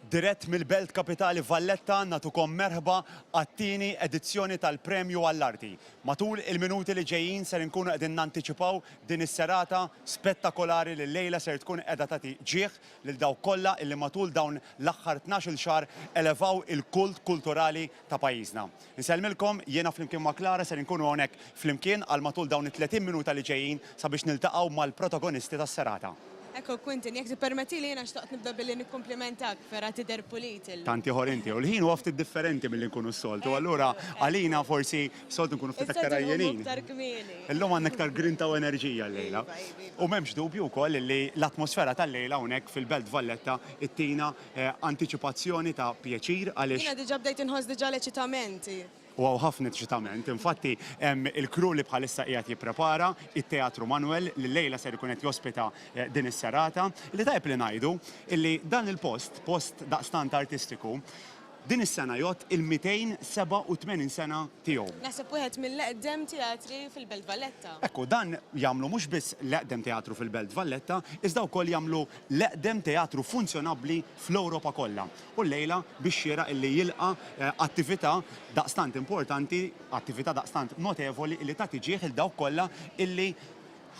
Dirett mill-Belt Kapitali Valletta nagħtukom merħba għat-tieni edizzjoni tal-Premju għall-Arti. Matul il-minuti li ġejjin ser inkunu qegħdin nantiċipaw din is-serata spettakolari li llejla ser tkun qiegħda tagħti ġieħ lil dawk kollha illi matul dawn l-aħħar 12-il xahar elevaw il-kult kulturali ta' pajjiżna. Insellmilkom, jiena flimkien ma' Clara ser inkunu hawnhekk flimkien għal matul dawn it-30 minuta li ġejjin sabiex niltaqgħu mal-protagonisti tas-serata. Ekku Quintin, jekk tippermettili jiena xtaqt nibda billi nikkumplimentak, vera tidher pulit illum. Tant ieħor inti, u l-ħin huwa ftit differenti milli nkunu s-soltu, allura għalina forsi s-soltu nkunu ftit aktar għajjenin. Iktar kmieni. Illum għandna iktar grinta u enerġija llejla. Iva, iva. U m'hemmx dubju wkoll li l-atmosfera tal-lejla hawnhekk fil-Belt Valletta ttina antiċipazzjoni ta' pjaċir għaliex. Jiena diġà bdejt inħoss diġà l-eċitament. U hawn ħafna eċitament. Infatti hemm il-crew li bħalissa qiegħed jipprepara, it-Teatru Manoel li llejla ser ikun qed jospita din is-serata. Li tajjeb li ngħidu illi dan il-post, post daqstant artistiku, din is-sena jgħodd il-287 sena tiegħu. Naħseb wieħed mill-eqdem teatri fil-Belt Valletta. Ekku, dan jagħmlu mhux biss l-eqdem teatru fil-Belt Valletta, iżda wkoll jagħmlu l-eqdem teatru funzjonabbli fl-Ewropa kollha. U llejla biex xieraq illi jilqa' attività daqstant importanti, attività daqstant notevoli illi tagħti ġieħ 'il dawk kollha illi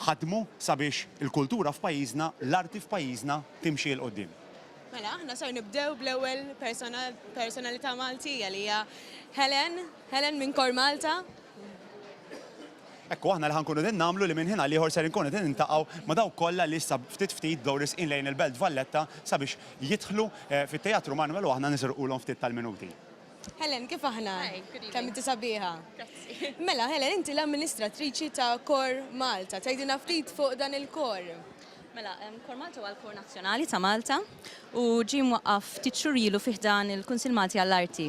ħadmu sabiex il-kultura f'pajjiżna, l-arti f'pajjiżna timxi 'l quddiem. Mela, aħna ser nibdew bl-ewwel personalità Maltija li hija Helen, Helen minn Kor Malta. Ekku, aħna li ħa nkunu qegħdin nagħmlu li minn ħin għal ieħor ser inkunu qegħdin niltaqgħu ma' dawk kollha li issa ftit ftit bdew risqin lejn il-Belt Valletta sabiex jidħlu fit-Teatru Manuel u aħna nisirqulhom ftit tal-minuti. Helen, kif aħna? Hi, good evening. Kemm inti sabiħa. Grazzi. Mela, Helen, inti l-amministratriċi ta' Kor Malta. Tgħidilna ftit fuq dan il-kor. Mela, Kor Malta huwa l-kor nazzjonali ta' Malta u ġie mwaqqaf ftit xhur ilu fi ħdan il-Kunsill Malti għall-Arti.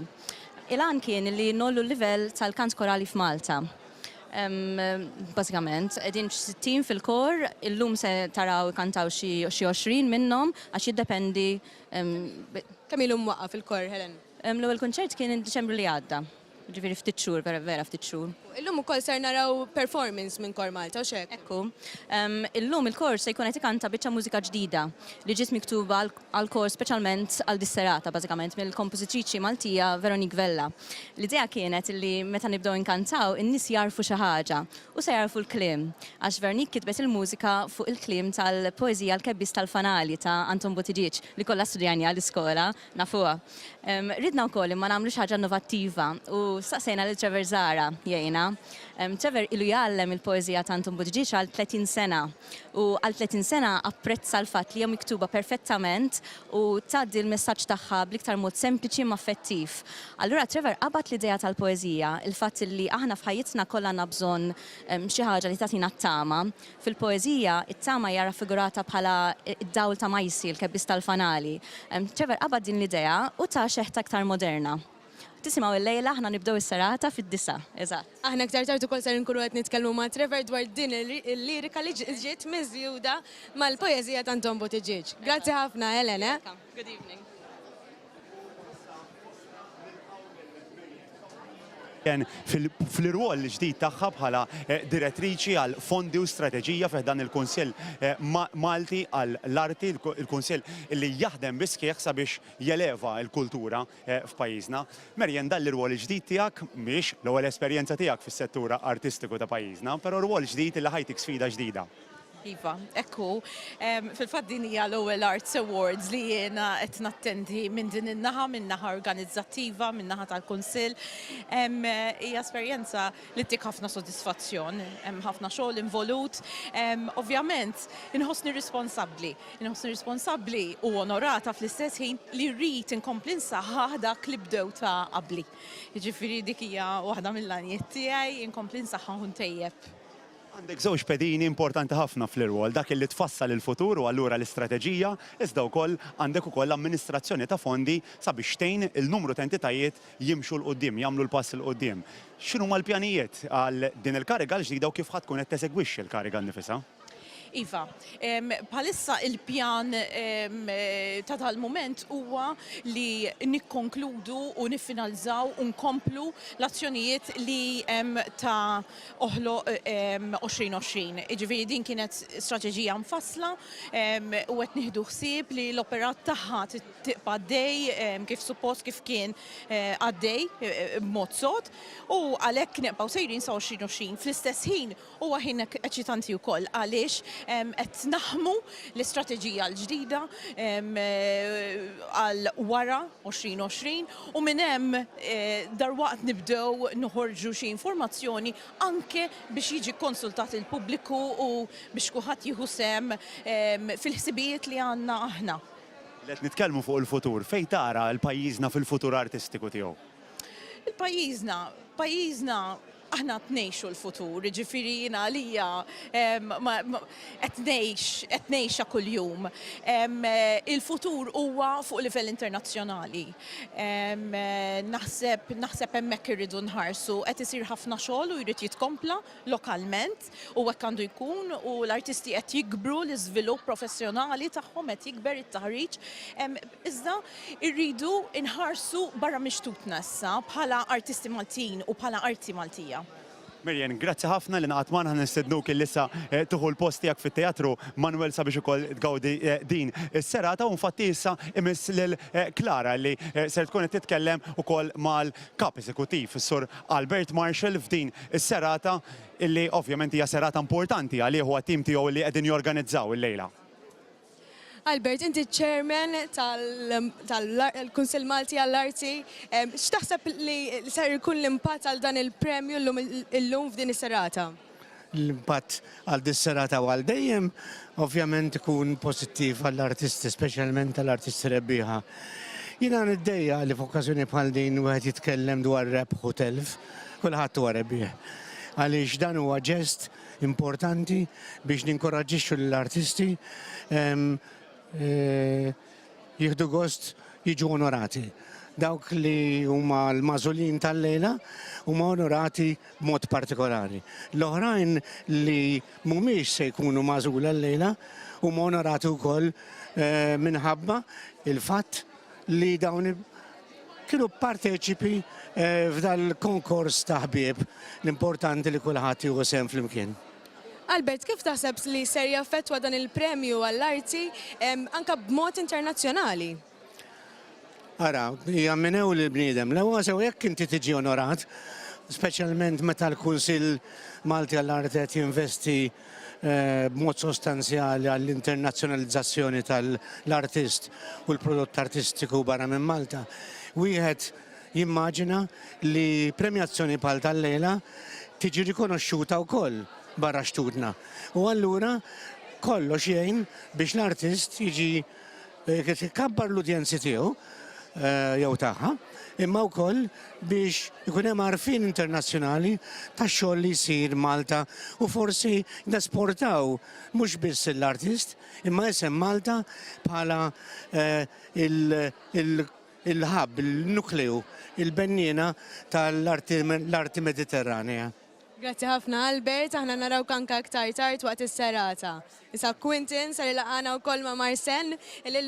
Il-għan kien li ngħollu l-livell tal-kant korali f'Malta. Bażikament, qegħdin xi 60 fil-kor, illum se taraw ikantaw xi 20 minnhom għax jiddependi. Kemm ilu mwaqqaf il-kor, Helen? L-ewwel kunċert kien Diċembru li għadda, jiġifieri ftit xhur, vera vera ftit xhur. Illum ukoll ser naraw performance minn Kor Malta, hux hekk? Ekku. Illum il-kor se jkun qed ikanta biċċa mużika ġdida li ġiet miktuba għall-kor speċjalment għal dis-serata bażikament mill-kompożitriċi Maltija Veronique Vella. L-idea kienet li meta nibdew inkantaw in-nies jagħrfu xi ħaġa u se jagħrfu l-kliem għax Veronique kitbet il-mużika fuq il-kliem tal-poeżija L-Kebbies tal-Fanali ta' Anton Buttigieg li kollha studjajniha l-iskola nafuha. Ridna wkoll imma nagħmlu xi ħaġa innovattiva u staqsejna lil Trevor Zahra jgħinna. Trevor ilu jgħallem il-poeżija ta' Anton Buttigieg għal 30 sena u għal 30 sena apprezza l-fatt li hija miktuba perfettament u tgħaddi l-messaġġ tagħha bl-iktar mod sempliċi imma effettiv. Allura Trevor qabad l-idea tal-poeżija, il-fatt li aħna f'ħajjitna kollha għandna bżonn xi ħaġa li tagħtina t-tama. Fil-poeżija, it-tama hija raffigurata bħala d-dawl ta' Majsi, il-kebbies tal-fanali. Trevor qabad din l-idea u ta xeħta iktar moderna. Tisimgħu illejla aħna nibdew is-serata fid-disgħa, eżatt. Aħna iktar tard ukoll ser inkunu qed nitkellmu ma' Trevor dwar din il-lirika li ġiet miżjuda mal-poeżija ta' Anton Buttigieg. Grazzi ħafna Helen, eh. Welcome. Good evening. Fl-irwol l-ġdid tagħha bħala direttriċi għal fondi u strateġija fi ħdan il-Kunsill Malti għall-Arti, il-Kunsill li jaħdem bis-sħiħ sabiex jeleva l-kultura f'pajjiżna. Marianne, dan l-irwol il-ġdid tiegħek mhijiex l-ewwel esperjenza tiegħek fis-settur artistiku ta' pajjiżna, però rwol ġdid li ħa jtik sfida ġdida. Iva, hekk hu. Fil-fatt din hija l-ewwel Arts Awards li jiena qed nattendi minn din in-naħa, minn naħa organizzattiva, minn naħa tal-Kunsill. Hija esperjenza li ttik ħafna sodisfazzjon, hemm ħafna xogħol involut. Ovvjament, inħossni responsabbli. Inħossni responsabbli u onorata fl-istess ħin li rrid inkompli nsaħħaħ dak li bdew ta' qabli. Jiġifieri dik hija waħda mill-għanijiet tiegħi, inkompli nsaħħaħ u ntejjeb. Għandek żewġ pedini importanti ħafna fl-irwol, dak li tfassal il-futur u allura l-istrateġija, iżda wkoll għandek ukoll l-amministrazzjoni ta' fondi sabiex tgħin il-numru ta' entitajiet jimxu 'l quddiem, jagħmlu l-pass 'il quddiem. X'inhuma l-pjanijiet għal din il-kariga l-ġdida u kif ħa tkun qed teżegwixxi l-kariga nnifisha? Iva, bħalissa il-pjan ta' dal-mument huwa li nikkonkludu u niffinalizzaw u nkomplu l-azzjonijiet li ta' Oħloq 2020. Jiġifieri din kienet strateġija mfassla u qed nieħdu ħsieb li l-operat tagħha tibqa' għaddej kif suppost kif kien għaddej b'mod sod u għalhekk nibqgħu sejrin sa 2020. Fl-istess ħin huwa ħin eċitanti wkoll għaliex qed naħmu l-istrateġija l-ġdida għal wara 2020 u minn hemm dalwaqt nibdew noħorġu xi informazzjoni anke biex jiġi kkonsultat il-pubbliku u biex kulħadd jieħu sehem fil-ħsibijiet li għandna aħna. Li qed nitkellmu fuq il-futur, fejn tara l-pajjiżna fil-futur artistiku tiegħu? Il-pajjiżna, pajjiżna aħna qed ngħixu l-futur, jiġifieri jiena għalija qed ngħix, qed ngħixha kuljum. Il-futur huwa fuq livell internazzjonali. Naħseb, naħseb hemmhekk irridu nħarsu. Qed isir ħafna xogħol u jrid jitkompla lokalment u hekk għandu jkun u l-artisti qed jikbru, l-iżvilupp professjonali tagħhom qed jikber, it-taħriġ. Iżda rridu nħarsu barra minn xtutna issa bħala artisti Maltin u bħala arti Maltija. Marianne, grazzi ħafna li ngħaqadt magħna. Aħna nistednuk illi issa tieħu l-post tiegħek fit-Teatru Manoel sabiex ukoll tgawdi din is-serata u infatti issa imiss lil Clara li ser tkun qed titkellem ukoll mal-Kap Eżekuttiv, is-Sur Albert Marshall f'din is-serata illi ovvjament hija serata importanti għalih u għat-tim tiegħu li qegħdin jorganizzaw illejla. Albert, inti ċ-chairman tal-Kunsill Malti għall-Arti. X'taħseb li ser ikun l-impatt għal dan il-premju llum f'din is-serata? L-impatt għal dis-serata u għal dejjem ovvjament ikun pożittiv għall-artisti, speċjalment għall-artisti rebbieħa. Jiena niddejjaq li f'okkażjoni bħal din wieħed jitkellem dwar rebħ u telf, kulħadd huwa rebbieħ. Għaliex dan huwa ġest importanti biex ninkoraġġixxu lill-artisti jieħdu gost jiġu onorati. Dawk li huma l-magħżulin tal-lejla huma onorati b'mod partikolari. L-oħrajn li mhumiex se jkunu magħżula llejla huma onorati wkoll minħabba il-fatt li dawn kienu parteċipi f'dal-konkors ta' ħbieb. L-importanti li kulħadd jieħu sehem flimkien. Albert, kif taħseb li ser jaffettwa dan il-premju għall-arti anke b'mod internazzjonali? Ara, hija minn ewl il-bniedem. L-ewwel sew jekk inti tiġi onorat, speċjalment meta l-Kunsill Malti għall-Arti qed jinvesti b'mod sostanzjali għall-internazzjonalizzazzjoni tal-artist u l-prodott artistiku barra minn Malta, wieħed jimmaġina li premjazzjoni bħal tal-lejla tiġi rikonoxxuta wkoll barra xtutna. U allura kollox jgħin biex l-artist jiġi Ikabbar l-udjenzi tiegħu jew tagħha, imma wkoll biex ikun hemm għarfien internazzjonali tax-xogħol li jsir Malta u forsi nesportaw mhux biss l-artist imma isem Malta bħala il-hub, il-nukleu, il-benniena tal-arti Mediterranea. Grazzi ħafna Albert, aħna narawk anke aktar tard waqt is-serata. Issa Quinton ser ilaqgħana wkoll ma' Marcel li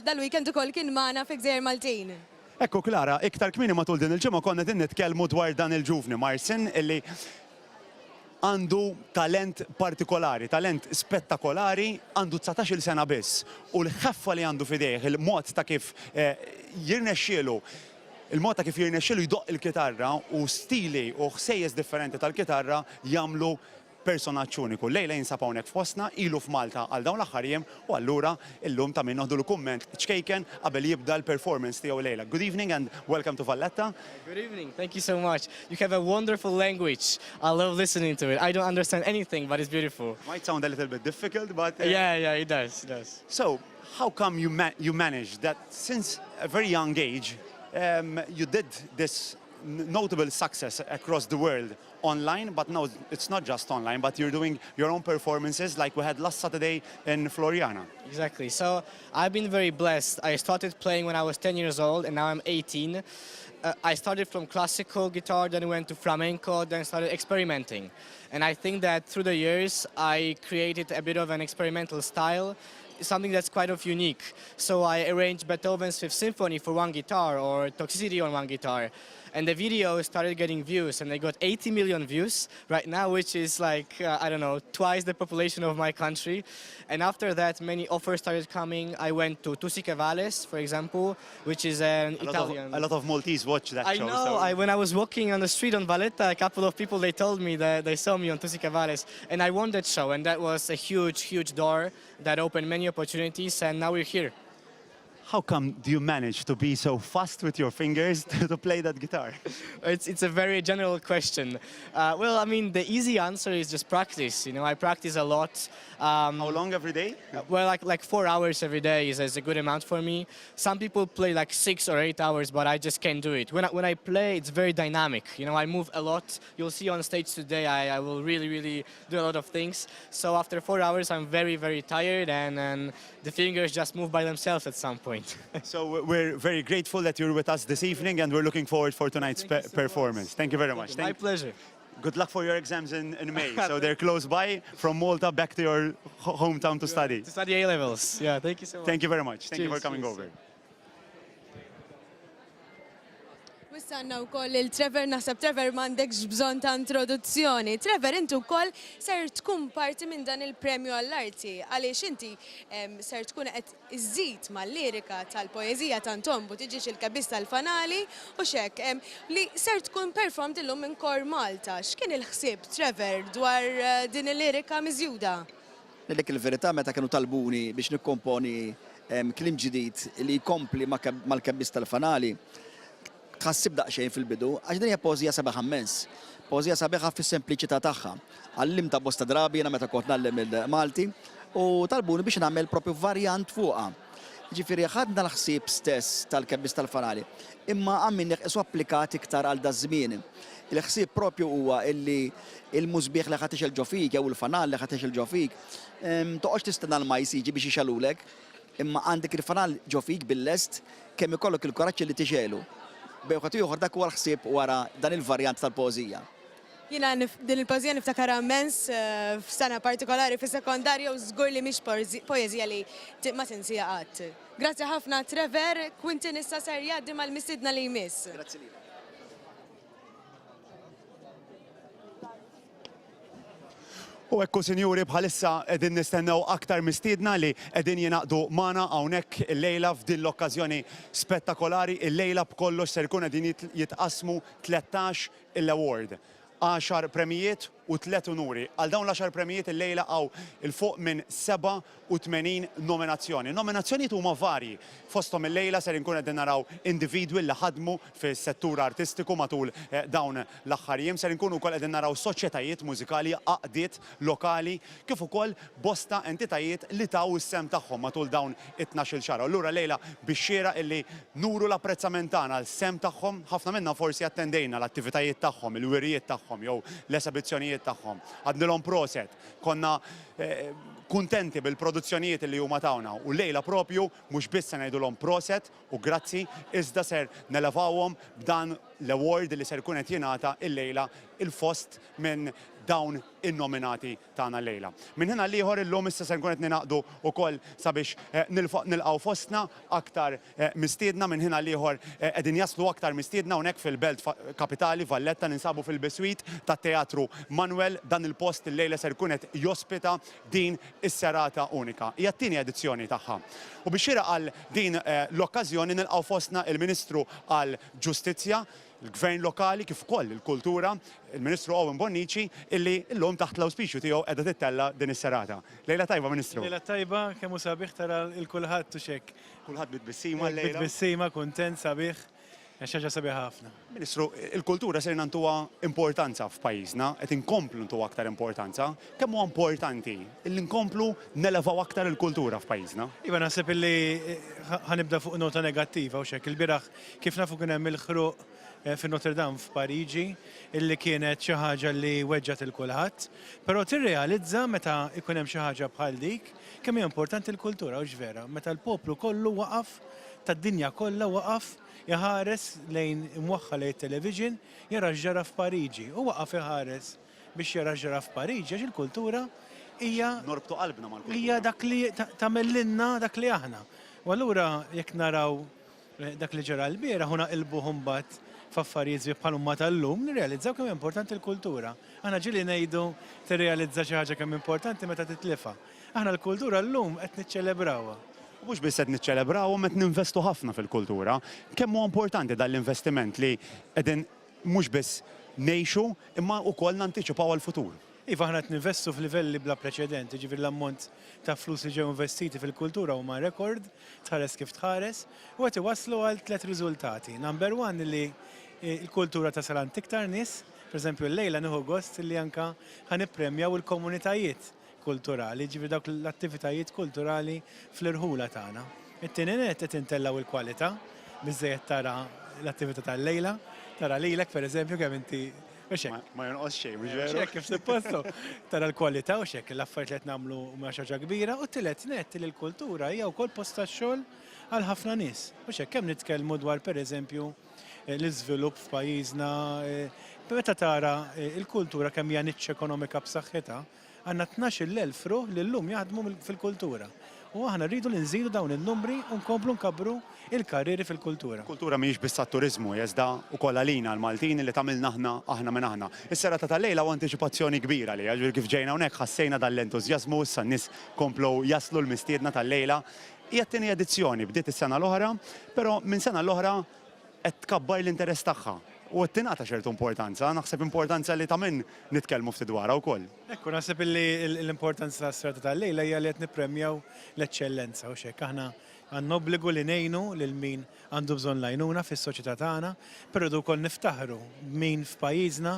dal-weekend ukoll kien magħna fi Gżejjer Maltin. Ekku Clara, iktar kmieni matul din il-ġimgħa konna qegħdin nitkellmu dwar dan il-ġuvni Marcin illi għandu talent partikolari, talent spettakolari, għandu 19-il sena biss u l-ħeffa li għandu f'idejh, il-mod ta' kif jirnexxielu Il-mod ta' kif jirnexxielu jdoqq il-kitarra u stili u ħsejjes differenti tal-kitarra jagħmlu personaġġ uniku. Llejla jinsab hawnhekk f'postna, ilu f'Malta għal dawn l-aħħar jiem u allura illum ta' min noħdulu kumment ċkejken qabel jibda l-performance tiegħu llejla. Good evening and welcome to Valletta. Good evening, thank you so much. You have a wonderful language. I love listening to it. I don't understand anything, but it's beautiful. Might sound a little bit difficult, but... Yeah, yeah, it does, it does. So, how come you, ma you managed that since a very young age um, you did this notable success across the world online, but now it's not just online, but you're doing your own performances like we had last Saturday in Floriana. Exactly. So I've been very blessed. I started playing when I was 10 years old, and now I'm 18. Uh, I started from classical guitar, then went to flamenco, then started experimenting. And I think that through the years, I created a bit of an experimental style, something that's quite of unique. So I arranged Beethoven's Fifth Symphony for one guitar or Toxicity on one guitar. And the video started getting views, and they got 80 million views right now, which is like, uh, I don't know, twice the population of my country. And after that, many offers started coming. I went to Tu Si Che Vales, for example, which is an A lot, Italian. of, a lot of Maltese watch that I show. know. so- I, when I was walking on the street on Valletta, a couple of people they told me that they saw me on Tu Si Che Vales, and I won that show, and that was a huge, huge door that opened many opportunities, and now we're here. How come do you manage to be so fast with your fingers to, to play that guitar? It's, it's a very general question. Uh, well, I mean, the easy answer is just practice. You know, I practice a lot. Um, How long every day? Well, like, like four hours every day is, is a good amount for me. Some people play like six or eight hours, but I just can't do it. When I, when I play, it's very dynamic. You know, I move a lot. You'll see on stage today, I, I will really, really do a lot of things. So after four hours, I'm very, very tired, and, and the fingers just move by themselves at some point. So we're very grateful that you're with us this evening and we're looking forward for tonight's Thank you pe- so performance. much. Thank you very much. My Thank, pleasure. good luck for your exams in, in May. so they're close by from Malta back to your ho- hometown to study. To study A levels. Yeah, thank you so much. Thank you very much. Thank you for Cheers, coming cheers. over. Wissanna wkoll il-Trevor, naħseb Trevor m'għandekx bżonn ta' introduzzjoni. Trevor, inti wkoll ser tkun parti minn dan il-premju għall-arti għaliex inti ser tkun qed iżżid mal-lirika tal-poeżija ta' Anton Buttigieg il-Kebbies tal-Fanali u x'hekk li ser tkun performed illum minn Kor Malta. X'kien il-ħsieb Trevor dwar eh, din il-lirika miżjuda? Ngħidlek il-verità meta kienu talbuni biex nikkomponi kliem ġdid li jkompli mal-Kebbies tal-Fanali, tħassib daqsxejn fil-bidu għax din hija poeżija sabiħa mmens. Poeżija sabiħa fis-sempliċità tagħha. Għallimtha bosta drabi jiena meta kont ngħallem il-Malti u talbuni biex nagħmel propju varjant fuqha. Jiġifieri ħadna l-ħsieb stess tal-Kebbies tal-Fanali imma għamilnih qisu applikat iktar għal daż-żmien. Il-ħsieb propju huwa illi il-musbieħ li ħa tixgħel ġo fik jew il-fanal li ħa tixgħel ġo fik, toqgħodx tistenna l-majs jiġi biex jixgħelulek, imma għandek il-fanal ġo fik bil-lest kemm ikollok il-kuraġġ li tixgħelu. Bejn wieħed u ieħor dak huwa l-ħsieb wara dan il-varjant tal-poeżija. Jiena din il-poeżija niftakarha immens f'sena partikolari fis-sekondarja u żgur li mhix poeżija li ma tinsiha qatt. Grazzi ħafna Trevor, Quinton issa ser jgħaddi mal-mistiedna li jmiss. Grazzi lilek. U ekku sinjuri bħalissa qegħdin nistennew aktar mistiedna li qegħdin jingħaqdu magħna hawnhekk illejla f'din l-okkażjoni spettakolari. Illejla b'kollox ser ikun qegħdin jitqassmu 13 il-award. Għaxar premijiet u tliet unuri. Għal dawn l-għaxar premijiet illejla hawn 'il fuq minn 87 nominazzjoni. In-nominazzjonijiet huma varji. Fosthom illejla ser inkunu qegħdin naraw individwi li ħadmu fis-settur artistiku matul dawn l-aħħar jiem. Ser inkunu wkoll qegħdin naraw soċjetajiet mużikali, għaqdiet lokali kif ukoll bosta entitajiet li taw is-sehem tagħhom matul dawn it-tnax-il xahar. U allura llejla bix-xieraq illi nuru l-apprezzament tagħna għal sehem tagħhom, ħafna minna forsi attendejna l-attivitajiet tagħhom, il-wirjiet tagħhom jew l-esebizzjonijiet tagħhom. Għadnilhom proset, konna kuntenti bil-produzzjonijiet li huma tawna u llejla propju mhux biss se ngħidulhom proset u grazzi iżda ser nelevawhom b'dan l-award li ser ikun qed jingħata illejla 'il fost minn dawn in-nominati tagħna llejla. Minn ħin għal ieħor illum issa se nkun qed ningħaqdu wkoll sabiex nilqgħu fostna aktar mistiedna minn ħin għal ieħor qegħdin jaslu aktar mistiedna hawnhekk fil-belt kapitali Valletta ninsabu fil-biswit tat-Teatru Manoel dan il-post illejla ser ikun qed jospita din is-serata unika. Hija t-tieni edizzjoni tagħha. U biex xieraq għal din l-okkażjoni nilqgħu fostna il-Ministru għall-Ġustizzja, il-Gvern Lokali kif ukoll il-Kultura, il-Ministru Owen Bonnici, illi llum taħt l-awspiċju tiegħu qiegħda tittella' din is-serata. Lejla tajba, Ministru. Lejla tajba, kemm hu sabiħ tara 'l kulħadd u x'hekk. Kulħadd bi tbissima llejla. Bi tbissima, kuntent, sabiħ. Hija xi ħaġa sabiħa ħafna. Ministru, il-kultura sirna ntuha importanza f'pajjiżna, qed inkomplu ntuha aktar importanza. Kemm huwa importanti illi nkomplu nelevaw aktar il-kultura f'pajjiżna? Iva, naħseb illi ħa nibda fuq nota negattiva u x'hekk. Ilbieraħ kif nafu kien hemm il-ħruq. fi Notre Dame f'Pariġi illi kienet xi ħaġa li weġġgħet 'il kulħadd. Però tirrealizza meta jkun hemm xi ħaġa bħal dik kemm hija importanti l-kultura, hux vera? Meta l-poplu kollu waqaf, tad-dinja kollha waqaf iħares lejn imwaħħal lejn it-television jara x'ġara f'Pariġi u waqaf iħares biex jara x'ġara f'Pariġi għax il-kultura hija Norbtu qalbna mal-kultura. Hija dak li tagħmel lilna dak li aħna. U allura jekk naraw dak li ġara lbieraħ u naqilbuh imbagħad f'affarijiet sbieħ bħal huma tal-lum, nirrealizzaw kemm hija importanti l-kultura. Aħna ġieli ngħidu tirrealizza xi ħaġa kemm importanti meta titlifha. Aħna l-kultura llum qed niċċelebrawha. U mhux biss qed niċċelebrawha imma qed ninvestu ħafna fil-kultura. Kemm huwa importanti dan l-investiment li qegħdin mhux biss ngħixu imma wkoll nantiċipaw għall-futur. Iva, aħna qed ninvestu f'livelli bla preċedent, jiġifieri l-ammont ta' flus li ġew investiti fil-kultura huma rekord, tħares kif tħares, u qed iwasslu għal tlett riżultati. Number one li l-kultura tasal għand iktar nies, pereżempju llejla nieħu gost li anke ħa nippremjaw il-komunitajiet kulturali, jiġifieri dawk l-attivitajiet kulturali fl-irħula tagħna. It-tieni nett qed intellgħu l-kwalità, biżżejjed tara l-attività tal-lejla, tara lilek pereżempju kemm inti mhux hekk. Ma jonqos xejn, mhux veru? Mhux hekk kif suppost, tara l-kwalità u x'hekk, l-affarijiet li qed nagħmlu huma xi ħaġa kbira u t-tielet nett li l-kultura hija wkoll post tax-xogħol għal ħafna nies. Mhux hekk, kemm nitkellmu dwar pereżempju l-iżvilupp f'pajjiżna, meta tara l-kultura kemm hija niċċa ekonomika b'saħħitha, għandna 12,000 ruħ li llum jaħdmu fil-kultura. U aħna rridu li nżidu dawn in-numri u nkomplu nkabbru l-karrieri fil-kultura. Il-kultura mhijiex biss għat-turiżmu, hija iżda wkoll għalina l-Maltin li tagħmilna aħna aħna minn aħna. Is-serata tal-lejla huwa antiċipazzjoni kbira għalija, jiġifieri kif ġejna hawnhekk ħassejna dan l-entużjażmu, issa n-nies komplew jaslu l-mistiedna tal-lejla. Hija t-tieni edizzjoni, bdiet is-sena l-oħra, però minn sena l-oħra qed tkabbar l-interess tagħha u qed tingħata ċertu importanza, naħseb importanza li ta' min nitkellmu ftit dwarha wkoll. Ekku, naħseb illi l-importanza tas-serata tal-lejla hija li qed nippremjaw l-eċċellenza, hux hekk? Aħna għandna obbligu li ngħinu lil min għandu bżonn l-għajnuna fis-soċjetà tagħna, però rridu wkoll niftaħru b'min f'pajjiżna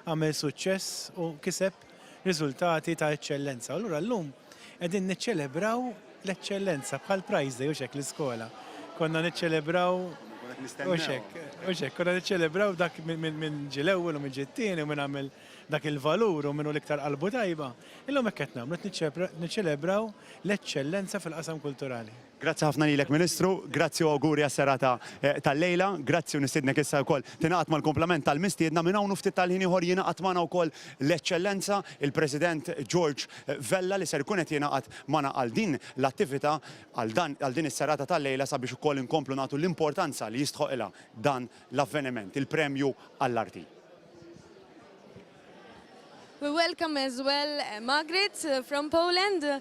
għamel suċċess u kiseb riżultati ta' eċċellenza. U allura llum qegħdin niċċelebraw l-eċċellenza bħal Prize Day, hux hekk l-iskola. Konna niċċelebraw hux hekk, hux hekk, konna niċċelebraw dak min ġie l-ewwel u min ġie t-tieni u min għamel dak il-valur u min hu l-iktar qalbu tajba. Illum hekk qed nagħmlu, qed niċċelebraw l-eċċellenza fil-qasam kulturali. Grazzi ħafna lilek Ministru, grazzi u awguri għas-serata tal-lejla, grazzi u nistiednek issa wkoll tingħaqad mal-kumplament tal-mistiedna. Minn hawn u ftit tal-ħin ieħor jingħaqad magħna wkoll l-Eċċellenza, il-President George Vella li ser ikun qed jingħaqad magħna għal din l-attività, għal dan għal din is-serata tal-lejla sabiex ukoll inkomplu nagħtu l-importanza li jistħoqilha dan l-avveniment, il-Premju għall-Arti. We welcome as well Margaret from Poland.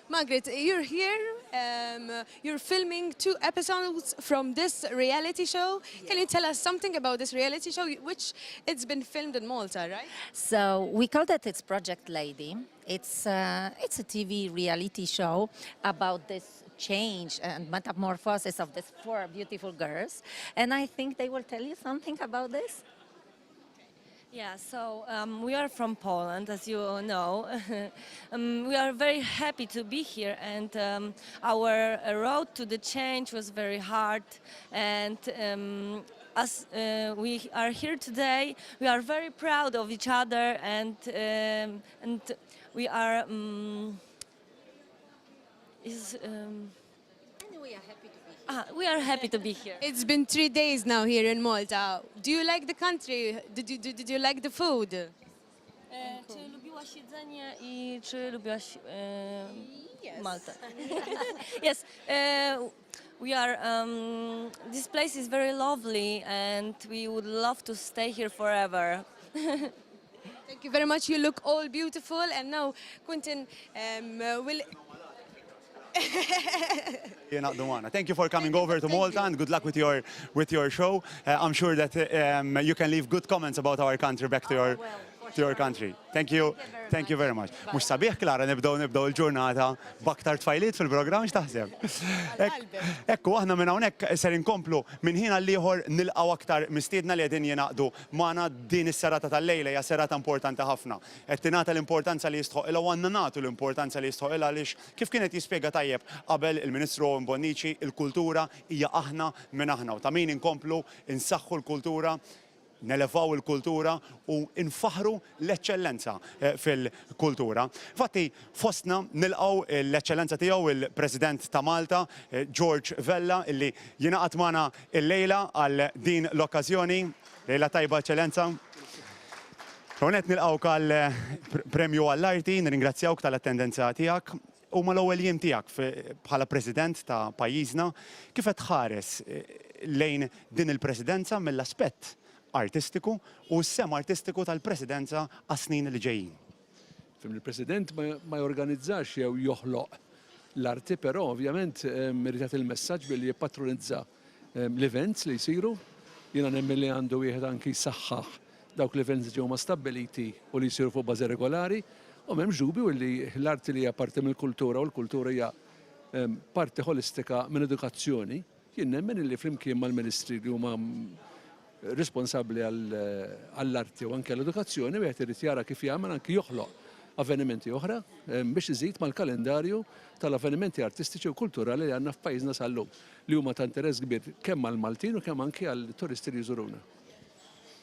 Margaret, you're here, um, you're filming two episodes from this reality show. Yes. Can you tell us something about this reality show, which it's been filmed in Malta, right? So we call that it's Project Lady. It's, uh, it's a TV reality show about this change and metamorphosis of these four beautiful girls. And I think they will tell you something about this. Yeah, so um, we are from Poland, as you know. um, we are very happy to be here, and um, our road to the change was very hard. And um, as uh, we are here today, we are very proud of each other, and um, and we are. Um, is, and we are happy to be here. Ah, we are happy to be here. It's been three days now here in Malta. Do you like the country? Did you, did, did you like the food? E, czy lubiłaś jedzenie i czy lubiłaś e, Yes. Maltę? yes. E, we are. Um, this place is very lovely, and we would love to stay here forever. Thank you very much. You look all beautiful. And now, Quentin um, will. Jingħaqdu magħna. Thank you for coming over to Malta and good luck with your with your show. Uh, I'm sure that um, you can leave good comments about our country back to your Oh, well, for to your country. Thank you. Thank you very much. Mhux sabiħ Klara nibdew nibdew il-ġurnata b'aktar tfajliet fil-programm x'taħseb? Ekku aħna minn hawnhekk ser inkomplu minn ħin għal ieħor nilqgħu aktar mistiedna li qegħdin jingħaqdu magħna din is-serata tal-lejla hija serata importanti ħafna. Qed tingħata l-importanza li jistħoqilha u għandna nagħtu l-importanza li jistħoqilha għaliex kif kien qed jispjega tajjeb qabel il-Ministru Owen Bonnici il-kultura hija aħna minn aħna u ta' min inkomplu insaħħu l-kultura nelevaw il-kultura u nfaħħru l-eċċellenza fil-kultura. Infatti, fostna nilqgħu l-Eċċellenza Tiegħu il-President ta' Malta, George Vella, illi jingħaqad magħna llejla għal din l-okkażjoni. Lejla tajba, Eċċellenza. L-ewwel nett nilqgħuk għal Premju għall-Arti, nirringrazzjawk tal-attendenza tiegħek. Huma l-ewwel jiem tiegħek bħala President ta' pajjiżna. Kif qed tħares lejn din il-Presidenza mill-aspett artistiku u s-sehem artistiku tal-Presidenza għas-snin li ġejjin? Fim il-President ma jorganizzax jew joħloq l-arti però ovvjament irid jagħti l-messaġġ billi jippatronizza l-events li jsiru. Jiena nemmen li għandu wieħed anki jsaħħaħ dawk l-events li ġew ma stabbiliti u li jsiru fuq bażi regolari u m'hemmx dubju li l-arti li hija parti mill-kultura u l-kultura hija parti ħolistika minn edukazzjoni, jien nemmen li flimkien mal-ministri li huma responsabbli għall-arti u anke għall-edukazzjoni wieħed irid jara kif jagħmel anki joħloq avvenimenti oħra biex iżid mal-kalendarju tal-avvenimenti artistiċi u kulturali li għandna f'pajjiżna sal-lum li huma ta' interess kbir kemm għall-Maltin u kemm anki għall-turisti li jżuruna.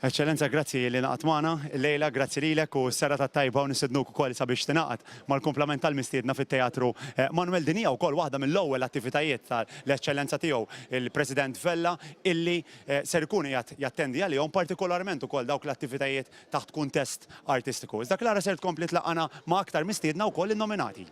Eċċellenza grazzi li ngħaqadt magħna illejla, grazzi lilek u s-serata t-tajba u nistednuk ukoll sabiex tingħaqad mal-kumplament tal-mistiedna fit-Teatru Manuel. Din hija wkoll waħda mill-ewwel attivitajiet tal-Eċċellenza Tiegħu il-President Vella illi ser ikun qiegħed jattendi għalihom partikolarment ukoll dawk l-attivitajiet taħt kuntest artistiku. Iżda Clara ser tkompli tlaqqagħna ma' aktar mistiedna wkoll innominati.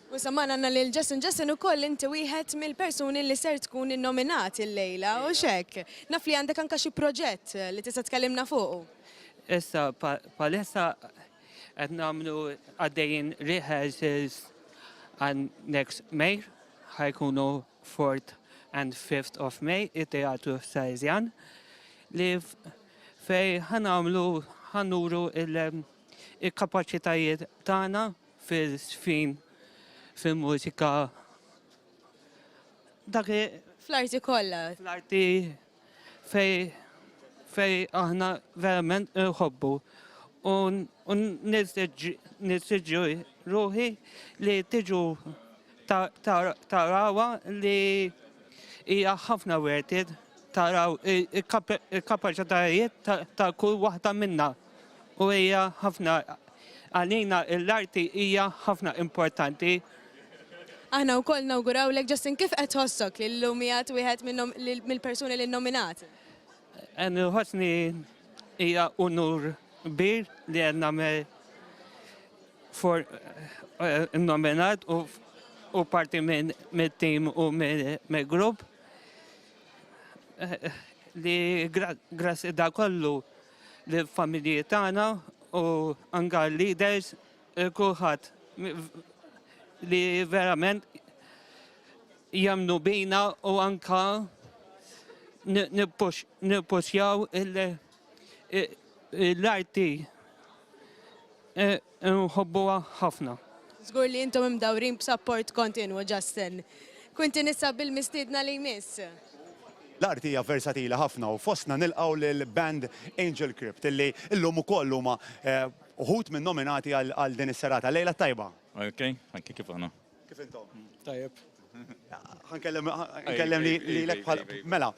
U issa magħna għandna lil Jason. Jason ukoll inti wieħed mill-persuni li ser tkun innominat illejla, hux hekk? Naf li għandek anke xi proġett li tista' tkellimna fuqu. Issa bħalissa qed nagħmlu għaddejjin rehearsals għal next May, ħa jkunu 4th and 5th of May, it-Teatru Salesian, li fejn ħa nagħmlu ħa nuru il-kapaċitajiet tagħna fil-żfin, fil-mużika, dak Fl-arti kollha. Fl-arti fej fej aħna verament nħobbu u nisiġġu ruħi li tiġu tarawha li hija ħafna worth it taraw il-kapaċitajiet ta' kull waħda minna. U hija ħafna għalina l-arti hija ħafna importanti. Aħna wkoll nawgurawlek Justin kif qed tħossok li llum qiegħed wieħed mill-persuni li nnominat? Nħossni hija unur kbir li qed nagħmel for nominat u parti minn team u mill-grupp li grazzi da kollu lill-familji tagħna u anke l-leaders, kulħadd li verament jemmnu bina u anke nippuxjaw l-arti nħobbuha ħafna. Żgur li intom imdawrin b'sapport kontinwu, Justin. Quintin issa bil-mistiedna li jmiss. L-arti hija versatili ħafna u fostna nilqgħu lill-band Angel Crypt illi llum ukoll huma uħud min-nominati għal din is-serata. Lejla t-tajba. Ok, anki kif aħna. Kif intom? Tajjeb. Ħankellem nkellem lilek bħal mela.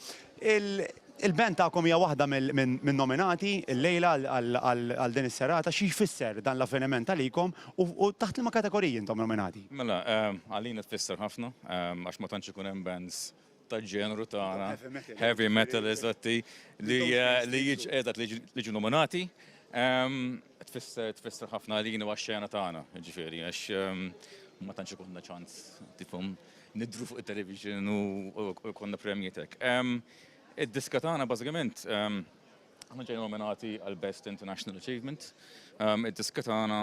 Il-band tagħkom hija waħda min-nominati llejla għal din is-serata. Xi jfisser dan l-avveniment għalikom u taħt liema kategoriji intom nominati? Mela, għalina tfisser ħafna għax ma tantx ikun hemm bands tal-ġenru tagħna. Heavy metal, eżatti, li li jiġ eżatt li jiġu nominati. Tfisser tfisser ħafna għalina u għax-xena tagħna, jiġifieri għax ma tantx ikollna ċans tifhom nidhru fuq it-television u jkollna premjiet hekk. Id-diska tagħna bażikament aħna ġejna nominati għal Best International Achievement. Id-diska tagħna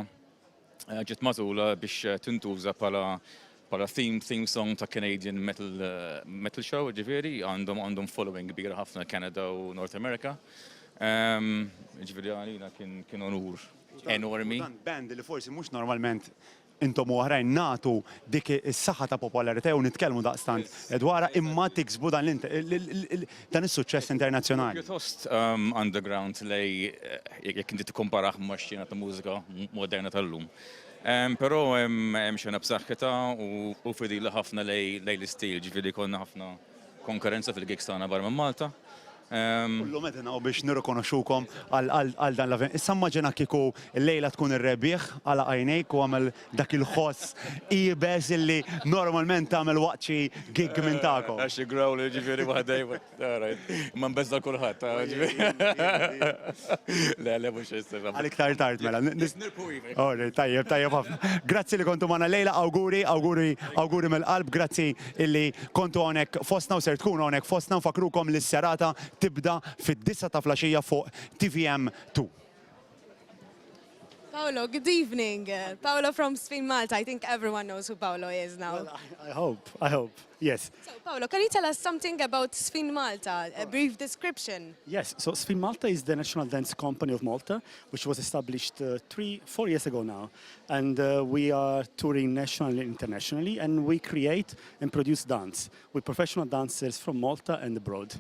ġiet magħżula biex tintuża bħala bħala theme theme song ta' Canadian metal metal show, ġifieri għandhom għandhom following kbira ħafna Canada u North America. Jiġifieri għalina kien onur enormi. U dan band li forsi mhux normalment intom u oħrajn nagħtu dik is-saħħa ta' popolarità jew nitkellmu daqstant dwarha imma tiksbu dan dan is-suċċess internazzjonali. Pjuttost underground lej jekk inti tikkomparah max-xena ta' mużika moderna tal-lum. Però hemm xena b'saħħitha u fidila ħafna lejn l-istil, ġifieri jkollna ħafna konkurrenza fil-gigs tagħna barra minn Malta. U llum qegħdin hawn biex nirrikonoxxukom għal dan l-avveniment. Issa immaġina kieku llejla tkun ir-rebbieħ, għalaq għajnejk u għamel dak il-ħoss iebes illi normalment tagħmel waqt xi gig minn tagħkom. Għax growl jiġifieri waħda Imma nbeżża' kulħadd. Le, le mhux issa. Għal iktar tard mela. All right, tajjeb, tajjeb ħafna. Grazzi li kontu magħna llejla, awguri, awguri, awguri mill-qalb, grazzi illi kontu hawnhekk fostna u ser tkunu hawnhekk fostna. Nfakkrukom li s-serata tibda fid-disgħa ta' flaxija fuq TVM 2. Paolo, good evening. Paolo from Sfin Malta. I think everyone knows who Paolo is now. Well, I, I hope, I hope, yes. So, Paolo, can you tell us something about Sfin Malta? A brief description. Yes, so Sfin Malta is the national dance company of Malta, which was established uh, three, four years ago now. And uh, we are touring nationally and internationally, and we create and produce dance with professional dancers from Malta and abroad.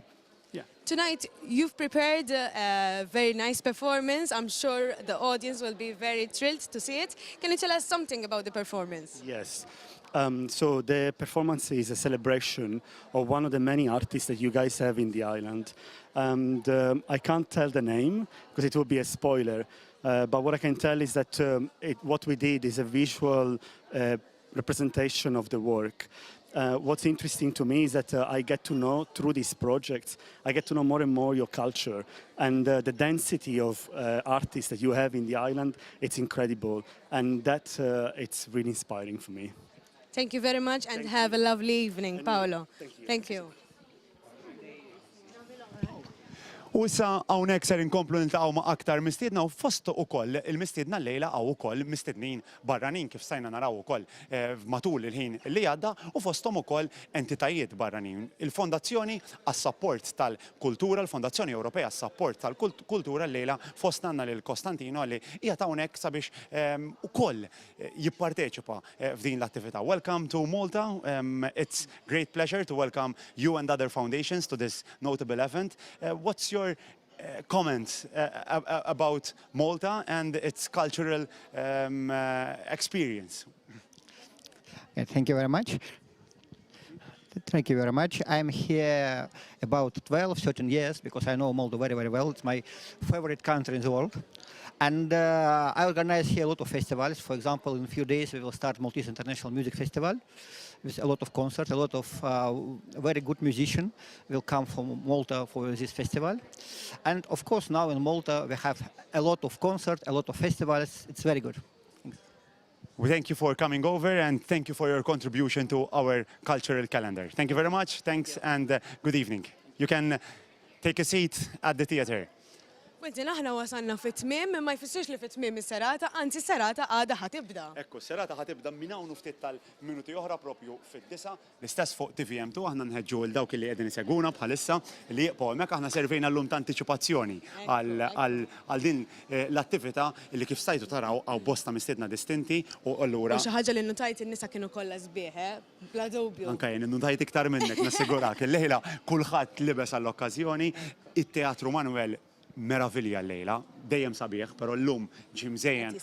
Yeah. Tonight, you've prepared a very nice performance. I'm sure the audience will be very thrilled to see it. Can you tell us something about the performance? Yes. Um, so the performance is a celebration of one of the many artists that you guys have in the island. And um, I can't tell the name because it would be a spoiler. Uh, but what I can tell is that um, it, what we did is a visual uh, representation of the work. Uh, what's interesting to me is that uh, I get to know through these projects, I get to know more and more your culture and uh, the density of uh, artists that you have in the island. It's incredible, and that uh, it's really inspiring for me. Thank you very much and Thank have you. a lovely evening, and Paolo. Thank you. Thank you. U issa hawnhekk ser inkomplu niltaqgħu ma' aktar mistiedna u fost ukoll il-mistiedna llejla hawn ukoll mistednin barranin kif stajna naraw ukoll matul il-ħin li għadda u fosthom ukoll entitajiet barranin. Il-Fondazzjoni għas-Sapport tal-Kultura, il-Fondazzjoni Ewropea għas-Sapport tal-Kultura llejla fostna għandna lil Costantino li qiegħed hawnhekk sabiex ukoll jipparteċipa f'din l-attività. Welcome to Malta. It's great pleasure to welcome you and other foundations to this notable event. What's your comments about Malta and its cultural experience? Thank you very much. Thank you very much. I'm here about 12, 13 years because I know Malta very, very well. It's my favorite country in the world. And uh, I organize here a lot of festivals. For example, in a few days we will start Maltese International Music Festival with a lot of concerts, a lot of uh, very good musicians will come from Malta for this festival. And of course, now in Malta we have a lot of concerts, a lot of festivals. It's very good. We thank you for coming over and thank you for your contribution to our cultural calendar. Thank you very much. Thanks and uh, good evening. You can take a seat at the theater. Quentin, aħna wasalna fit-tmiem, imma jfissirx li fit-tmiem is-serata, anzi s-serata għadha ħa tibda. Ekku, s-serata ħa tibda minn hawn u ftit tal-minuti oħra propju fid-disgħa. L-istess fuq TVM2, aħna nħeġġu 'l dawk li qegħdin isegwuna bħalissa li jibqgħu hemmhekk. Aħna servejna llum ta' antiċipazzjoni għal din l-attività li kif stajtu taraw hawn bosta mistiedna distinti u allura. U xi ħaġa li nnutajt in-nisa kienu kollha sbieħ, eh? Bla dubju. Anke jien innutajt iktar minnek, nassigurak. Illejla kulħadd libes għall-okkażjoni. It-Teatru Manoel meravilja llejla, dejjem sabiħ, però llum ġie mżejjen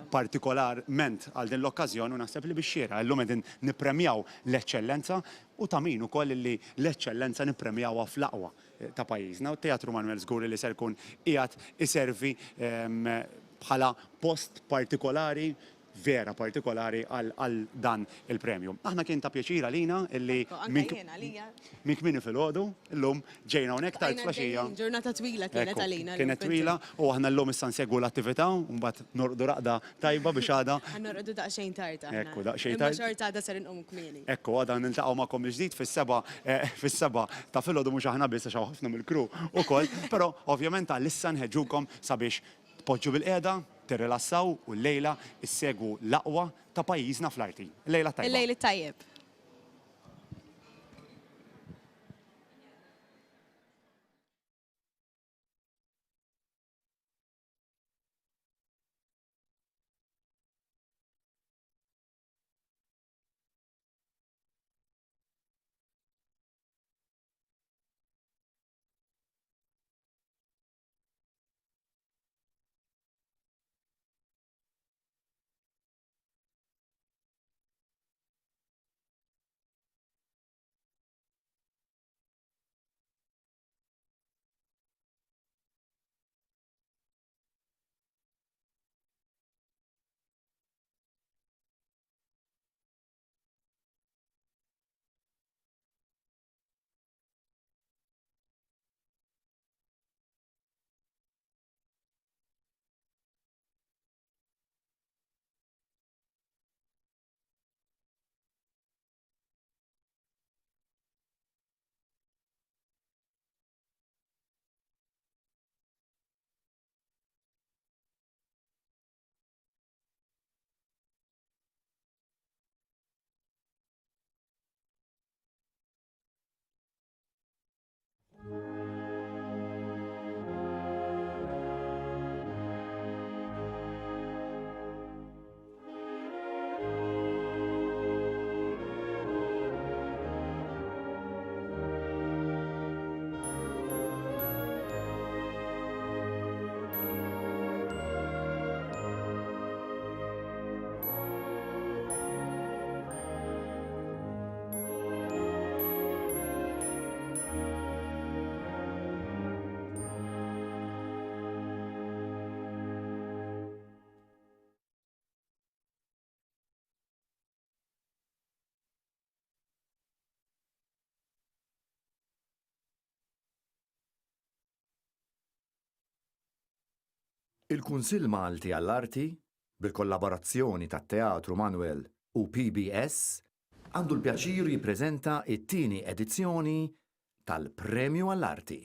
partikolarment għal din l-okkażjoni u naħseb li bix-xieraq. Illum qegħdin nippremjaw l-eċċellenza u ta' min ukoll li l-eċċellenza nippremjawha fl-aqwa ta' pajjiżna. U t-Teatru Manoel żgur li ser ikun qiegħed iservi bħala post partikolari vera partikolari għal dan il-premju. Aħna kien ta' pjaċir għalina illi minn kmieni filgħodu llum ġejna hawnhekk tard flaxija. Ġurnata twila kienet għalina. Kienet twila u aħna llum issa nsegwu l-attività u mbagħad norqdu raqda tajba biex għada. Ħa norqdu daqsxejn tard aħna. Ekku, daqsxejn tard. Imma xorta għada ser inqumu kmieni. Ekku, għada niltaqgħu magħkom mill-ġdid fis-sebgħa fis-sebgħa ta' filgħodu mhux aħna biss għax hawn ħafna mill-crew ukoll, però ovvjament għalissa nħeġġukom sabiex Tpoġġu bilqiegħda, tirrilassaw u llejla issegwu l-aqwa ta' pajjiżna fl-arti. Il-lejla t-tajba. Il-lejl it-tajjeb. Il-Kunsill Malti għall-Arti, bil-kollaborazzjoni tat-Teatru Manoel u PBS, għandu l-pjaċir jippreżenta t-tieni edizzjoni tal-Premju għall-Arti.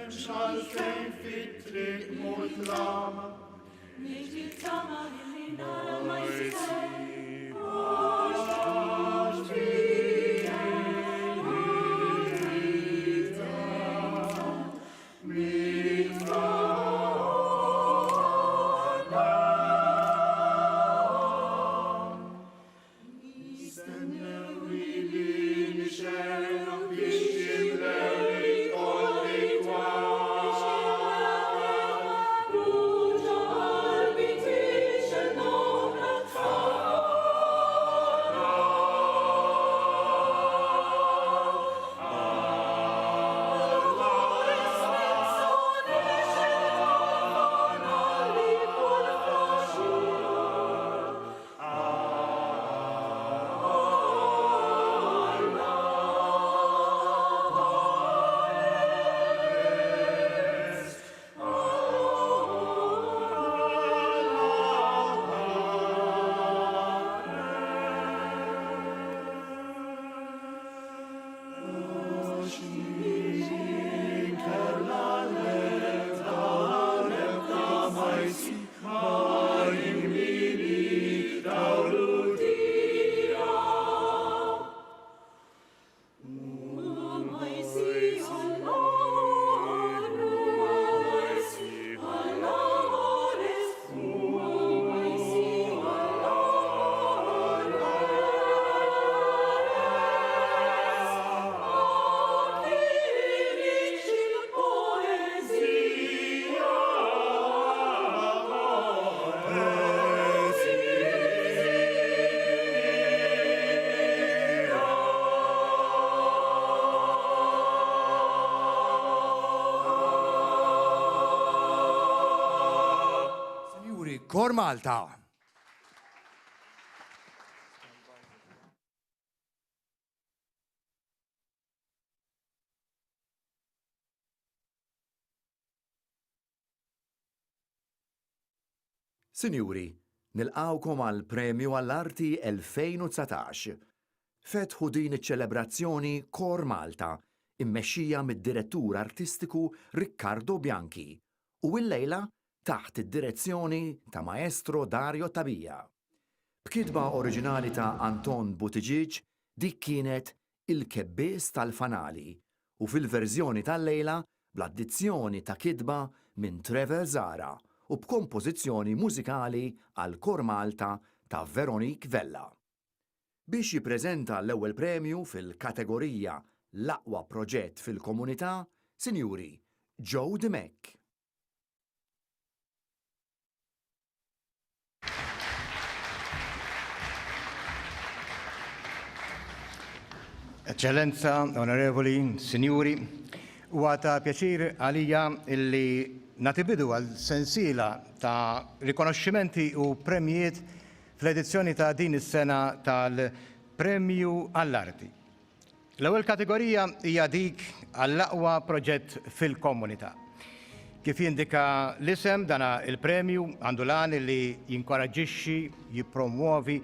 M'hemmx għalfejn fit-triq mudlama. Ma jsibux għax Sinjuri, Kor Malta! Sinjuri, nilqgħukom għall-Premju għall-Arti 2019. Fetħu din iċ-ċelebrazzjoni Kor Malta, immexxija mid-Direttur Artistiku Riccardo Bianchi u illejla taħt id-direzzjoni ta' Maestro Dario Tabia. B'kitba oriġinali ta' Anton Buttigieg dik kienet Il-Kebbies tal-Fanali u fil-verżjoni tal-lejla bl-addizzjoni ta' kitba minn Trevor Zahra u b'kompożizzjoni mużikali għal Kor Malta ta' Veronique Vella. Biex jippreżenta l-ewwel premju fil-kategorija L-Aqwa Proġett fil-Komunità, Sinjuri, Joe Dimech. Eċċellenza, Onorevoli, Sinjuri, huwa ta' pjaċir għalija illi nagħti bidu għal sensiela ta' rikonoxximenti u premjijiet fl-edizzjoni ta' din is-sena tal-Premju għall-Arti. L-ewwel kategorija hija dik għall-aqwa proġett fil-komunità. Kif jindika l-isem, dana il-premju għandu l-għan li jinkoraġġixxi, jippromwovi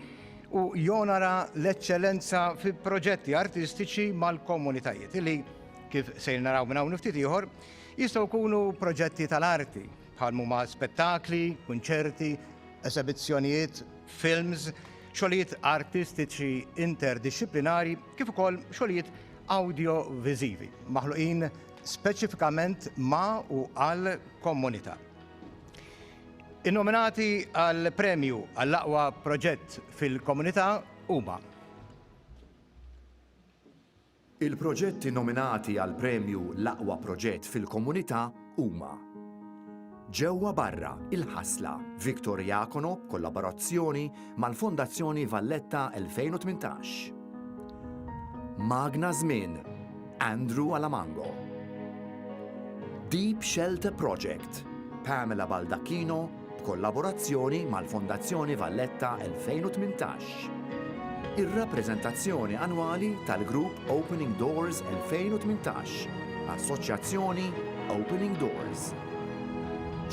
u jonora l-eċċellenza fi proġetti artistiċi mal-komunitajiet li, kif sejr naraw minn hawn ftit ieħor, jistgħu jkunu proġetti tal-arti bħal huma spettakli, kunċerti, esebizzjonijiet, films, xogħlijiet artistiċi interdixxiplinari kif ukoll xogħlijiet awdjoviżivi maħluqin speċifikament ma' u għal komunità. In-nominati għal premju għall-aqwa proġett fil-komunità huma. Il-proġetti nominati għall-premju L-Aqwa Proġett fil-Komunità huma, Ġewwa Barra, Il-Ħasla, Victor Iacono b'kollaborazzjoni mal-Fondazzjoni Valletta 2018. Magna Żmien, Andrew Alamango. Deep Shelter Project, Pamela Baldacchino b'kollaborazzjoni mal-Fondazzjoni Valletta 2018. Ir-rappreżentazzjoni annwali tal-Grupp Opening Doors 2018, Assoċjazzjoni Opening Doors.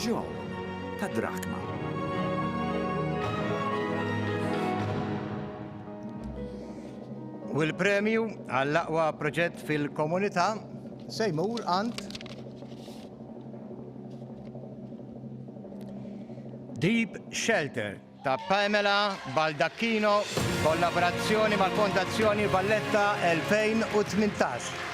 Joan ta' Drakma. U l-premju għall-aqwa proġett fil-komunità se jmur għand. Deep Shelter ta' Pamela Baldacchino b'kollaborazzjoni mal-Fondazzjoni Valletta 2018.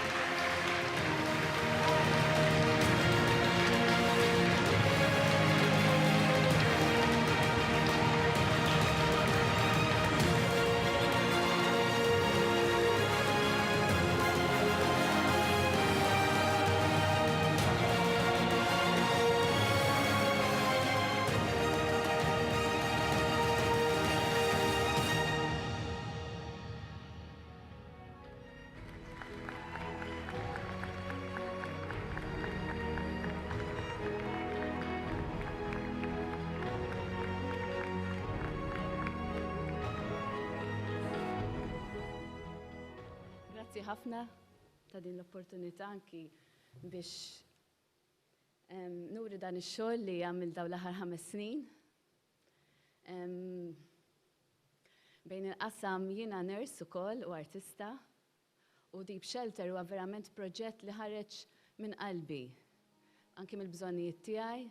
Grazzi ħafna ta' din l-opportunità anki biex nuri dan ix-xogħol li għamil dawn l-aħħar ħames snin. Bejn il-qasam jiena nurse ukoll u artista u Deep Shelter huwa verament proġett li ħareġ minn qalbi, anki mill-bżonnijiet tiegħi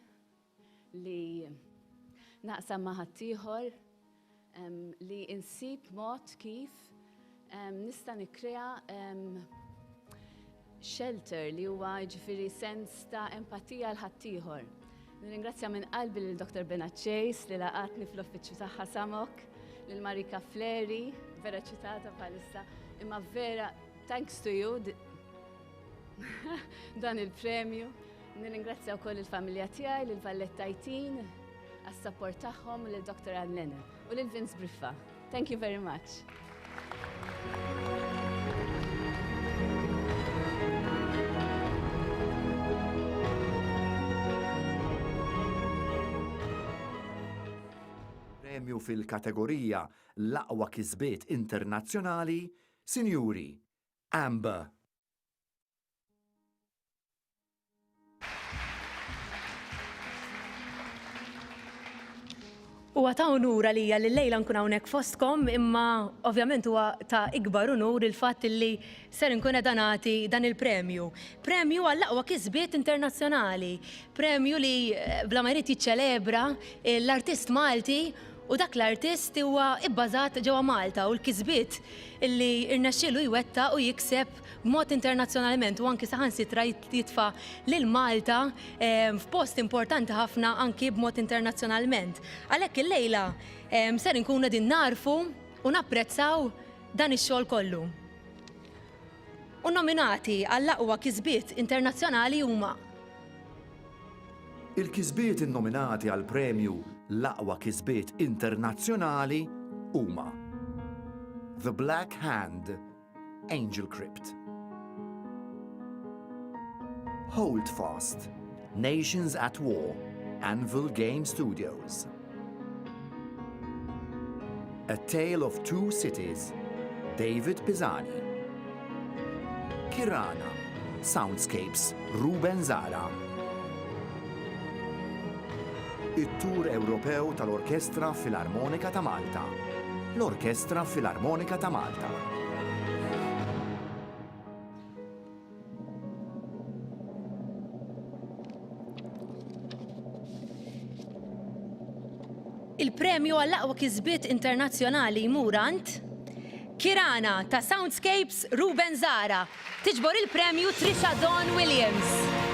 li naqsam ma' ħaddieħor li insib mod kif nista' nikkrea shelter li huwa jiġifieri sens ta' empatija għal ħaddieħor. Nirringrazzja minn qalbi lil Dr. Bena Chase li laqatni fl-uffiċċju tagħha Samok, lil Marika Fleri, vera ċitata bħalissa, imma vera thanks to you dan il-premju. Nirringrazzja wkoll il-familja tiegħi, lil Vallettajtin, għas-sapport tagħhom u lil Dr. Ann Lennon u lil Vince Briffa. Thank you very much. Premju fil-kategorija L-Aqwa Kisbiet Internazzjonali, Sinjuri, Amber. Huwa ta' unur għalija li llejla nkun hawnhekk fostkom, imma ovvjament huwa ta' ikbar unur il-fatt li ser inkun qiegħda nagħti dan il-premju. Premju għall-aqwa kisbiet internazzjonali, premju li bla ma jrid jiċċelebra l-artist Malti u dak l-artist huwa bbażat ġewwa Malta u l-kisbiet li rnexxielu jwettaq u jikseb b'mod internazzjonalment u anki saħansitra jitfa' lil Malta f'post importanti ħafna anki b'mod internazzjonalment. Għalhekk illejla ser inkunu qegħdin nagħrfu u napprezzaw dan ix-xogħol kollu. U nominati għall-aqwa kisbiet internazzjonali huma. Il-kisbiet innominati għall-premju L-Aqwa Kisbiet Internazzjonali huma The Black Hand, Angel Crypt. Hold Fast, Nations at War, Anvil Game Studios. A Tale of Two Cities, David Pisani. Kirana, Soundscapes, Ruben Zara. It-Tur Ewropew tal-Orkestra Filarmonika ta' Malta, l-Orkestra Filarmonika ta' Malta. Il-premju għall-aqwa kisbiet internazzjonali jmur għand Kirana ta' Soundscapes Ruben Zahra. Tiġbor il-premju Trisha Dawn Williams.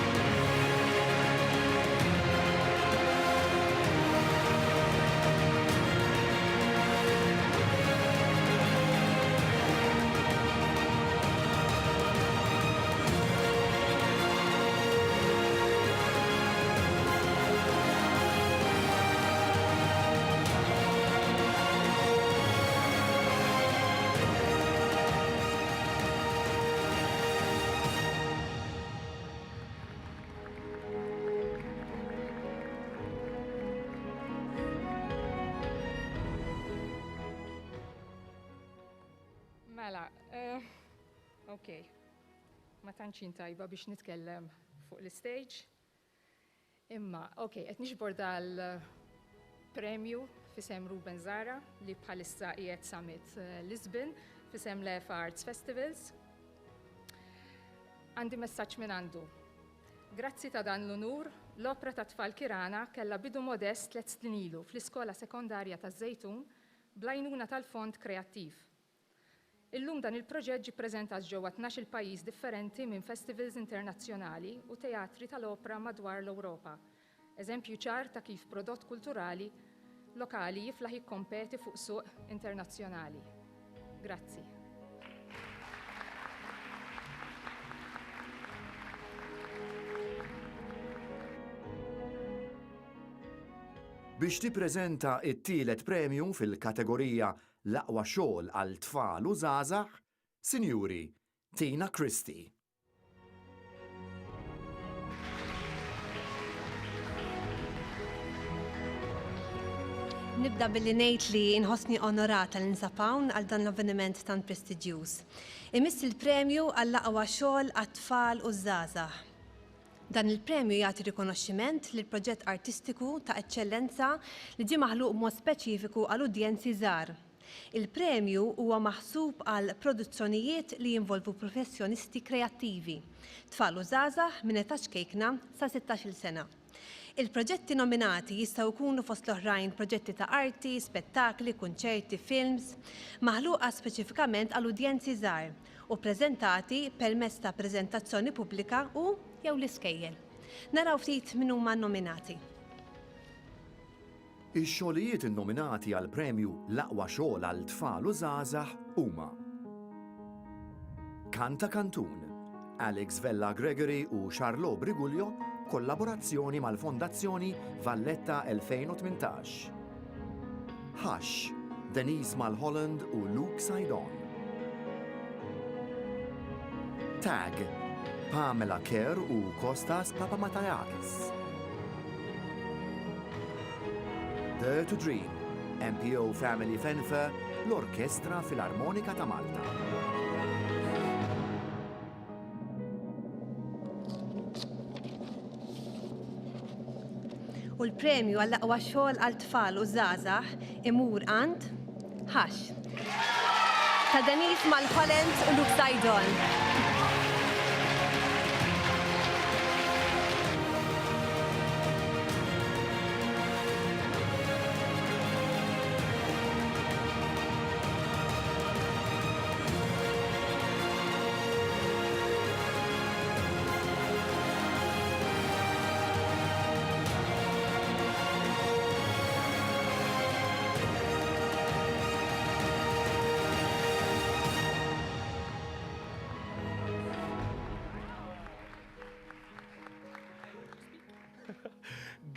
Mela, eh, ok, ma tantx tajba biex nitkellem fuq l-stage. Imma, ok, qed niġbor dal-premju f'isem Ruben Zahra li bħalissa qiegħed Summit eh, Lisbon f'isem l-EFA Arts Festivals. Għandi messaġġ minn għandu. Grazzi ta' dan l-unur L-opra tat-tfal Kirana kellha bidu modest tlett snin ilu fl-iskola sekondarja taż-Żejtun bl-għajnuna tal-Fond Kreattiv. Illum dan il-proġett ġie ppreżentat ġewwa tnax-il pajjiż differenti minn festivals internazzjonali u teatri tal-opra madwar l-Ewropa. Eżempju ċar ta' kif prodott kulturali lokali jiflaħ jikkompeti fuq suq internazzjonali. Grazzi. Biex tippreżenta t-tielet premju fil-kategorija L-Aqwa Xogħol għal Tfal u Żgħażagħ, Sinjuri, Tina Christie. Nibda billi ngħid li nħossni onorata li ninsab hawn għal dan l-avveniment tant prestiġjuż. Imiss il-premju għall-aqwa xogħol għat-tfal u ż-żgħażagħ. Dan il-premju jagħti rikonoxximent lil proġett artistiku ta' eċċellenza li ġie maħluq b'mod speċifiku għal udjenzi żgħar. Il-premju huwa maħsub għal produzzjonijiet li jinvolvu professjonisti kreattivi, tfal u żgħażagħ minn età ċkejkna sa sittax-il sena. Il-proġetti nominati jistgħu jkunu fost l-oħrajn proġetti ta' arti, spettakli, kunċerti, films, maħluqa speċifikament għal udjenzi żgħar u ppreżentati permezz ta' preżentazzjoni pubblika u jew l-iskejjel. Naraw ftit min huma nnominati. Ix-xogħlijiet innominati għall-premju L-Aqwa Xogħol għal Tfal u Żgħażagħ huma, Kanta Kantun, Alex Vella Gregory u Charlot Briguglio b'kollaborazzjoni mal-Fondazzjoni Valletta 2018, Hush, Denise Mulholland u Luke Saydon. Tag, Pamela Kerr u Kostas Papamataiakis. Dare to Dream, MPO Family Fanfare, l-Orkestra Filarmonika ta' Malta. U l-premju għall-aqwa xogħol għal tfal u żgħażagħ imur għand Hush ta' Denise Mulholland u Luke Saydon.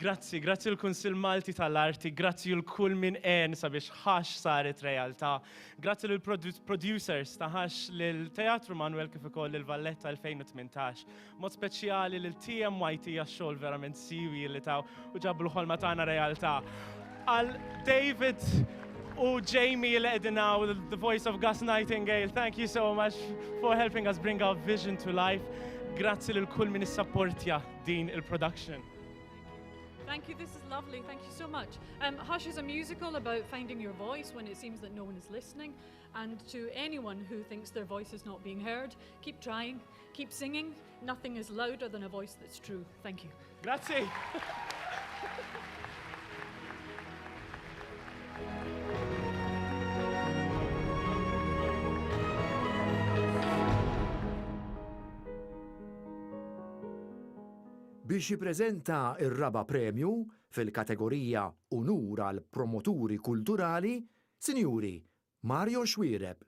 Grazzi, grazzi l-Kunsill Malti tal-Arti, grazzi l kull min għen sabiex Hush saret realtà. Grazzi lill producers ta' Hush lil Teatru Manuel kif ukoll lil Valletta 2018. Mod speċjali lil TMYT għax-xogħol verament siwi li taw u ġabu l-ħolma tagħna realtà. Għal David u Jamie li qegħdin hawn, the voice of Gus Nightingale, thank you so much for helping us bring our vision to life. Grazzi lil kull min issapportja din il-production. Thank you, this is lovely, thank you so much. Um, Hush is a musical about finding your voice when it seems that no one is listening. And to anyone who thinks their voice is not being heard, keep trying, keep singing. Nothing is louder than a voice that's true. Thank you. Grazie. Biex jippreżenta r-raba' premju fil-kategorija Unur għal Promoturi Kulturali, Sinjuri, Mario Xuereb.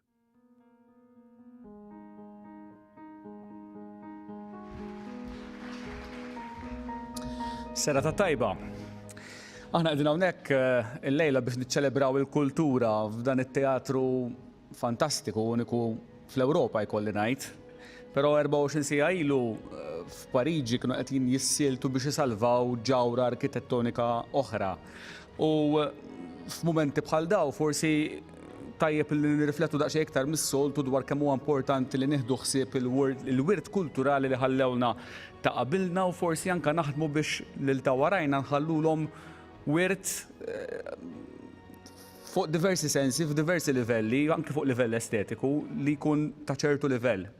Serata tajba. Aħna qegħdin hawnhekk eh, illejla biex niċċelebraw il-kultura f'dan it-teatru fantastiku, uniku fl-Ewropa jkolli ngħid. Però 24 siegħa ilu eh, f'Pariġi kienu qed jissieltu biex isalvaw ġawra arkitettonika oħra. U eh, f'mumenti bħal daw forsi tajjeb li nirriflettu daqsxejn iktar mis-soltu dwar kemm huwa importanti li nieħdu ħsieb il-wirt kulturali li ħallewna ta' qabilna u forsi anka naħdmu biex lil ta' warajna nħallulhom wirt eh, fuq diversi sensi, f'diversi livelli, anki fuq livell estetiku, li jkun ta' ċertu livell.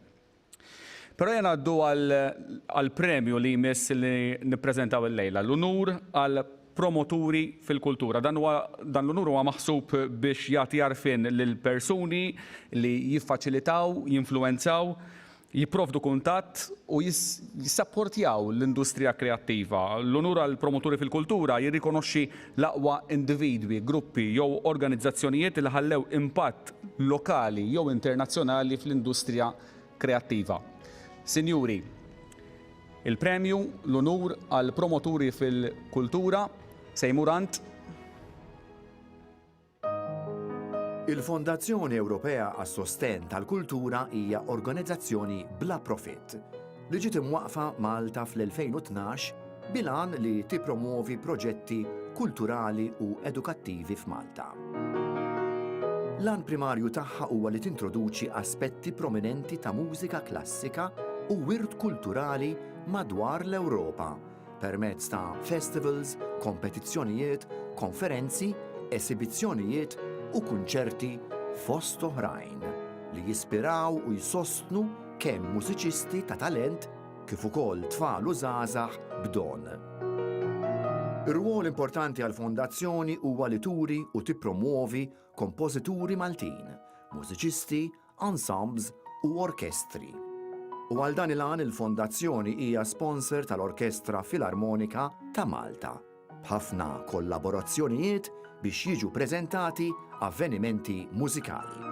Però ejja ngħaddu għall-premju li jmiss li nippreżentaw illejla, l-unur għal promoturi fil-kultura. Dan huwa dan l-unur huwa maħsub biex jagħti għarfien lil persuni li jiffaċilitaw, jinfluwenzaw, jipprovdu kuntatt u jissapportjaw l-industrija kreattiva. L-unur għal promoturi fil-kultura jirrikonoxxi l-aqwa individwi, gruppi jew organizzazzjonijiet li ħallew impatt lokali jew internazzjonali fl-industrija kreattiva. Sinjuri, il-premju, l-unur għal promoturi fil-kultura se jmur għand. Il-Fondazzjoni Ewropea għas-Sostenn tal-Kultura hija organizzazzjoni bla profitt li ġiet imwaqqfa Malta fl-2012 bil-għan li tippromwovi proġetti kulturali u edukattivi f'Malta. L-għan primarju tagħha huwa li tintroduċi aspetti prominenti ta' mużika klassika u wirt kulturali madwar l-Ewropa permezz ta' festivals, kompetizzjonijiet, konferenzi, esibizzjonijiet u kunċerti fost oħrajn li jispiraw u jsostnu kemm mużiċisti ta' talent kif ukoll tfal u żgħażagħ b'don. Ir-rwol importanti għall-Fondazzjoni huwa li turi u tippromwovi kompożituri Maltin, mużiċisti, ensembles u orkestri. U għal dan il-għan il-Fondazzjoni hija sponsor tal-Orkestra Filarmonika ta' Malta, b'ħafna kollaborazzjonijiet biex jiġu preżentati avvenimenti mużikali.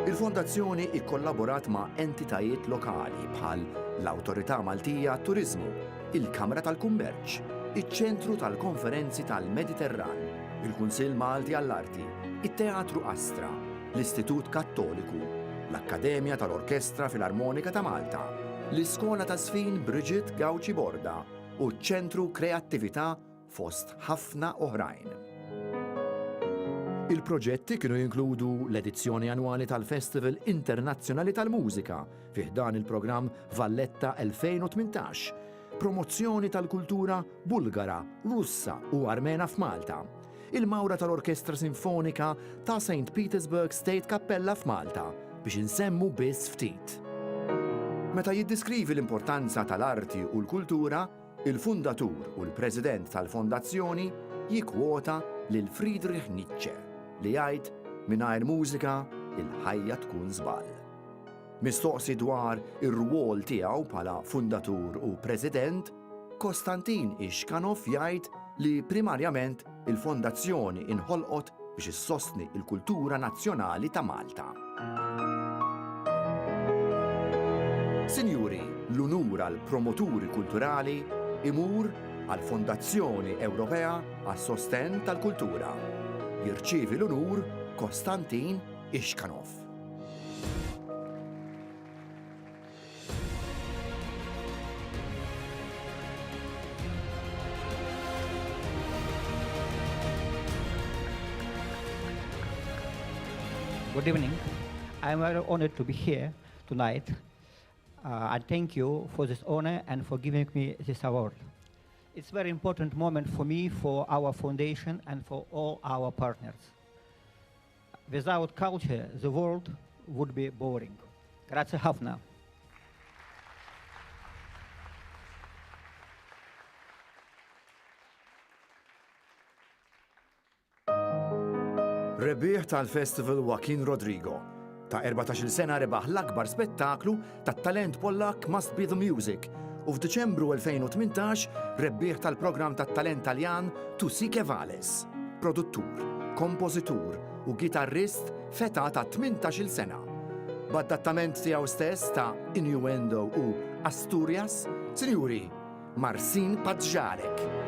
Il-Fondazzjoni ikkollaborat ma' entitajiet lokali bħal l-Awtorità Maltija għat-Turiżmu, il-Kamra tal-Kummerċ, iċ-Ċentru tal-Konferenzi tal-Mediterran, il-Kunsill Malti għall-Arti, it-Teatru Astra, l-Istitut Kattoliku, l-Akkademja tal-Orkestra Filarmonika ta' Malta, l-Iskola taż-Żfin Bridget Gauci Borda u ċ-Ċentru Kreattività fost ħafna oħrajn. Il-proġetti kienu jinkludu l-edizzjoni annwali tal-Festival Internazzjonali tal-Mużika fi ħdan il-programm Valletta 2018, promozzjoni tal-kultura Bulgara, Russa u Armena f'Malta, il-mawra tal-Orkestra Sinfonika ta' Saint Petersburg State Cappella f'Malta, biex insemmu biss ftit. Meta jiddiskrivi l-importanza tal-arti u l-kultura, il-fundatur u l-president tal-fondazzjoni jikkwota lil Friedrich Nietzsche li jgħid mingħajr mużika il-ħajja tkun żball. Mistoqsi dwar ir-rwol tiegħu bħala fundatur u president, Kostantin Ishkanov jgħid li primarjament il-fondazzjoni inħolqot biex issostni l-kultura nazzjonali ta' Malta. Sinjuri, l-unur għall-promoturi kulturali imur għall-Fondazzjoni Ewropea għas-Sostenn tal-Kultura. Jirċievi l-unur Kostantin Ishkanov. Good evening. I am very honored to be here tonight. Uh, and thank you for this honor and for giving me this award. It's a very important moment for me, for our foundation, and for all our partners. Without culture, the world would be boring. Grazie ħafna. Rebbieħ tal-festival Joaquin Rodrigo. Ta' 14-il sena rebaħ l-akbar spettaklu tat-talent Pollakk Must Be The Music u f'Diċembru 2018 rebbieħ tal-programm tat-talent Taljan Tu Si Che Vales. Produttur, kompożitur u gitarrist f'età ta' 18-il sena. B'adattament tiegħu stess ta' Innuendo u Asturias, Sinjuri, Marcin Pazzarek.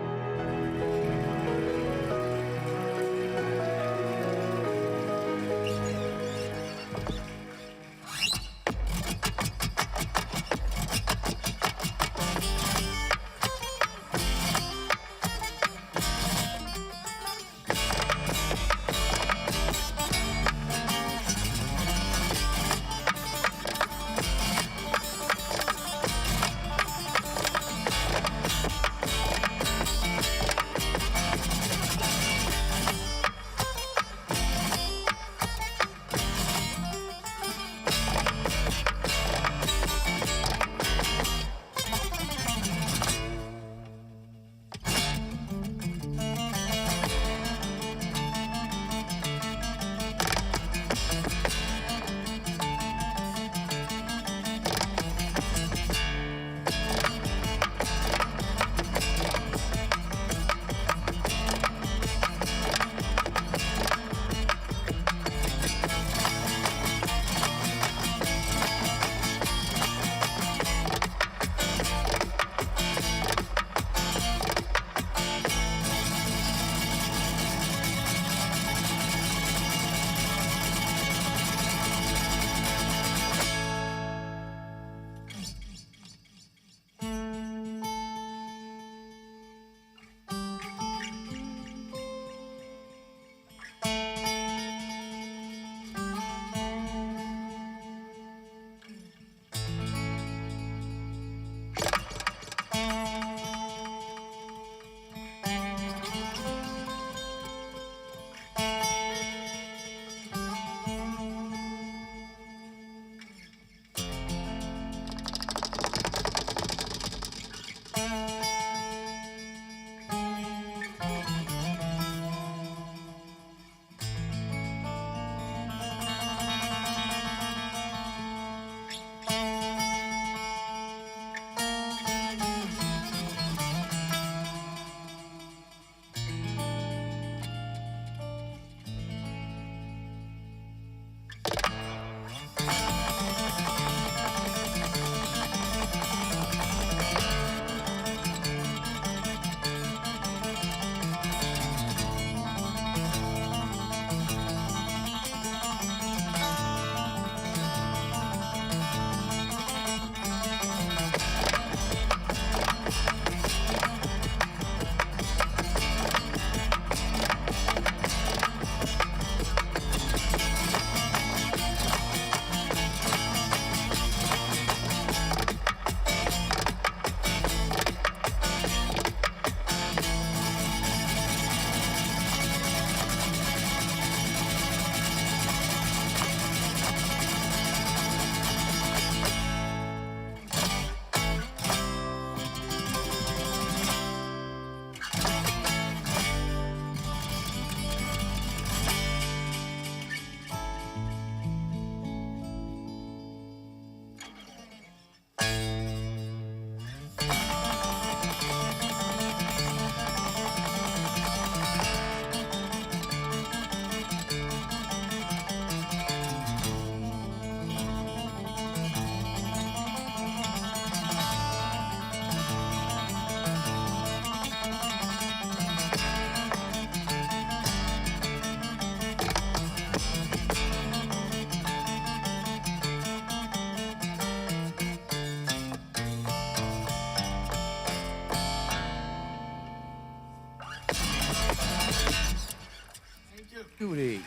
Juri,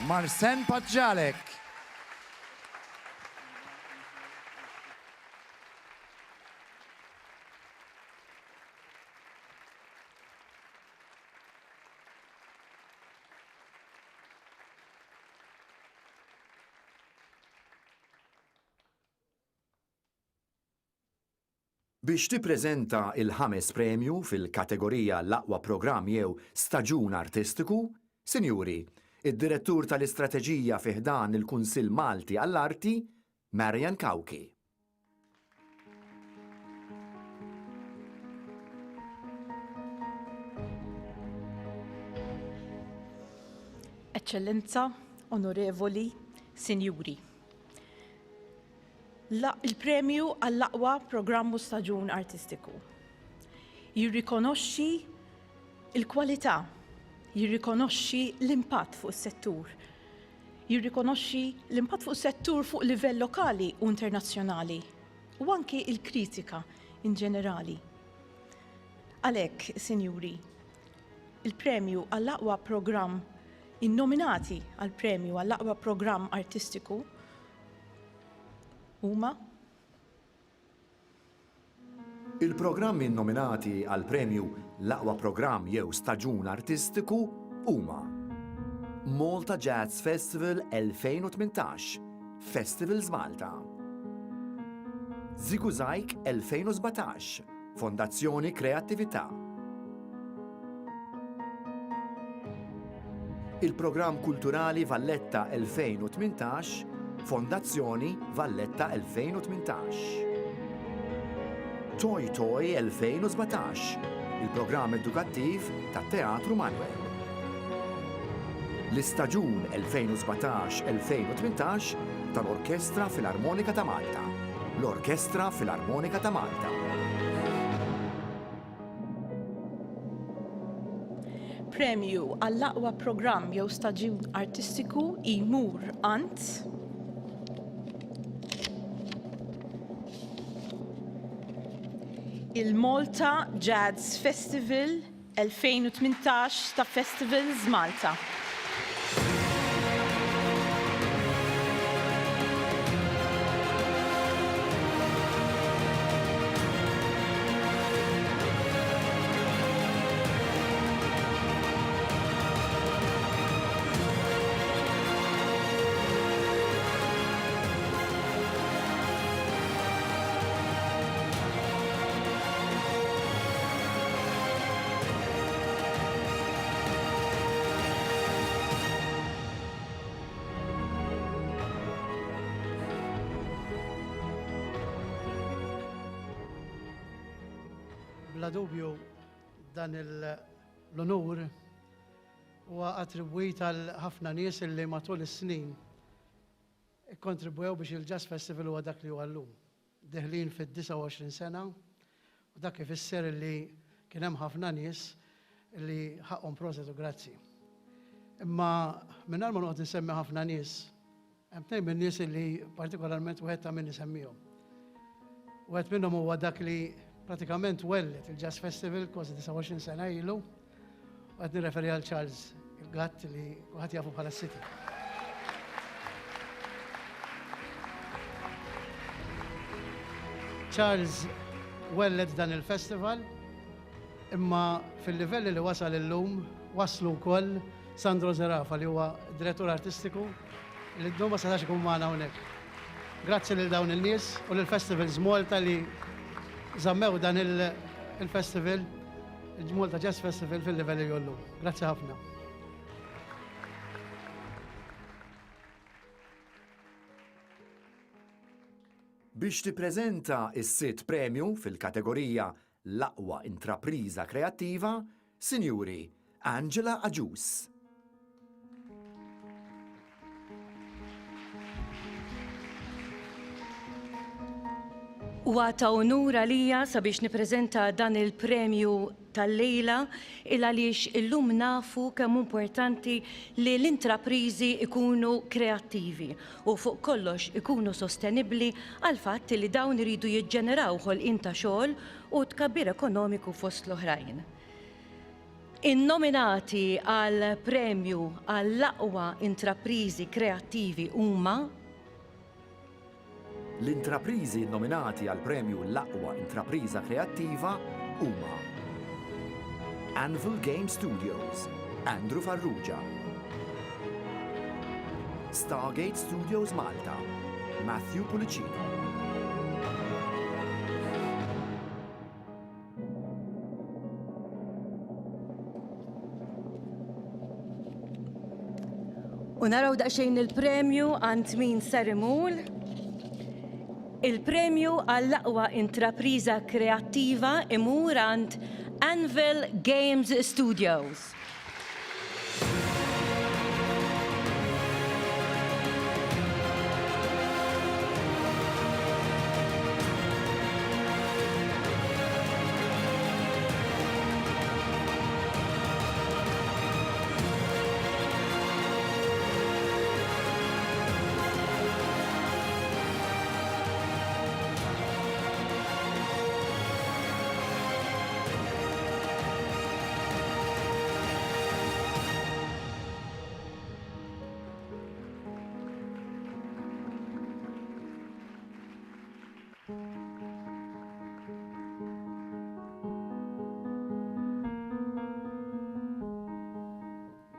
Marcen Paġġalek. Biex tippreżenta l-ħames premju fil-kategorija L-Aqwa Programm jew Staġun Artistiku, Sinjuri, id-Direttur tal-Istrateġija fi ħdan il-Kunsill Malti għall-Arti, Marian Cauchi. Eċċellenza, Onorevoli, Sinjuri. Il-premju għall-aqwa programm u staġun artistiku. Jirrikonoxxi l-kwalità, jirrikonoxxi l-impatt fuq is-settur, jirrikonoxxi l-impatt fuq is-settur fuq livell lokali u internazzjonali u anki l-kritika in ġenerali. Għalhekk, sinjuri, il-premju għall-aqwa programm innominati għall-premju għall-aqwa programm artistiku huma. Il-programmi nnominati għall-premju L-Aqwa Programm jew Staġun Artistiku huma, Malta Jazz Festival 2018, Festivals Malta, Żigużajg 2017, Fondazzjoni Kreattività. Il-Programm Kulturali Valletta 2018, Fondazzjoni Valletta 2018. Toi Toi 2017, il-programm edukattiv tat-Teatru Manoel. L-istaġun 2017-2018 tal-Orkestra Filarmonika ta' Malta, l-Orkestra Filarmonika ta' Malta. Premju għall-aqwa programm jew staġun artistiku jmur għand il-Malta Jazz Festival 2018 ta' Festivals Malta. Bla dubju dan l-unur huwa attribwit għal ħafna nies li matul is-snin ikkontribwew biex il-Jazz Festival huwa dak li huwa llum. Deħlin fid-29 sena u dak ifisser li kien hemm ħafna nies li ħaqqhom proset u grazzi. Imma mingħajr ma noqgħod insemmi ħafna nies, hemm tnejn min-nies li partikolarment wieħed ta' min isemmihom. Wieħed minnhom huwa dak li pratikament welled il-Jazz Festival kważi 29 sena ilu U qed nirreferi għal Charles Gatt li kulħadd jafu bħala s-City. Charles welled dan il-festival imma fil-livelli li wasal illum waslu wkoll Sandro Zerafa li huwa direttur artistiku li llum ma setax ikun magħna hawnhekk. Grazzi lil dawn in-nies u lil Festivals Malta li żammew dan il-festival il-Malta Jazz Festival fil-livell li llum. Grazzi ħafna. Biex tippreżenta s-sitt premju fil-kategorija L-Aqwa Intrapriża Kreattiva, Sinjuri, Angela Agius. Huwa ta' unur għalija sabiex nippreżenta dan il-premju tal-lejla il għaliex illum nafu kemm hu importanti li l-intrapriżi jkunu kreattivi u fuq kollox ikunu sostenibbli għall-fatt li dawn iridu jiġġeneraw ħolqien ta' xogħol u tkabbir ekonomiku fost l-oħrajn. In-nominati għal premju għall-aqwa intrapriżi kreattivi huma. L-intrapriżi nnominati għall-premju L-Aqwa Intrapriża Kreattiva huma Anvil Game Studios, Andrew Farrugia, Stargate Studios Malta, Matthew Pullicino. U naraw daqsxejn il-premju għand min ser imur. Il-premju għall-aqwa intrapriża kreattiva imur għand Anvil Games Studios.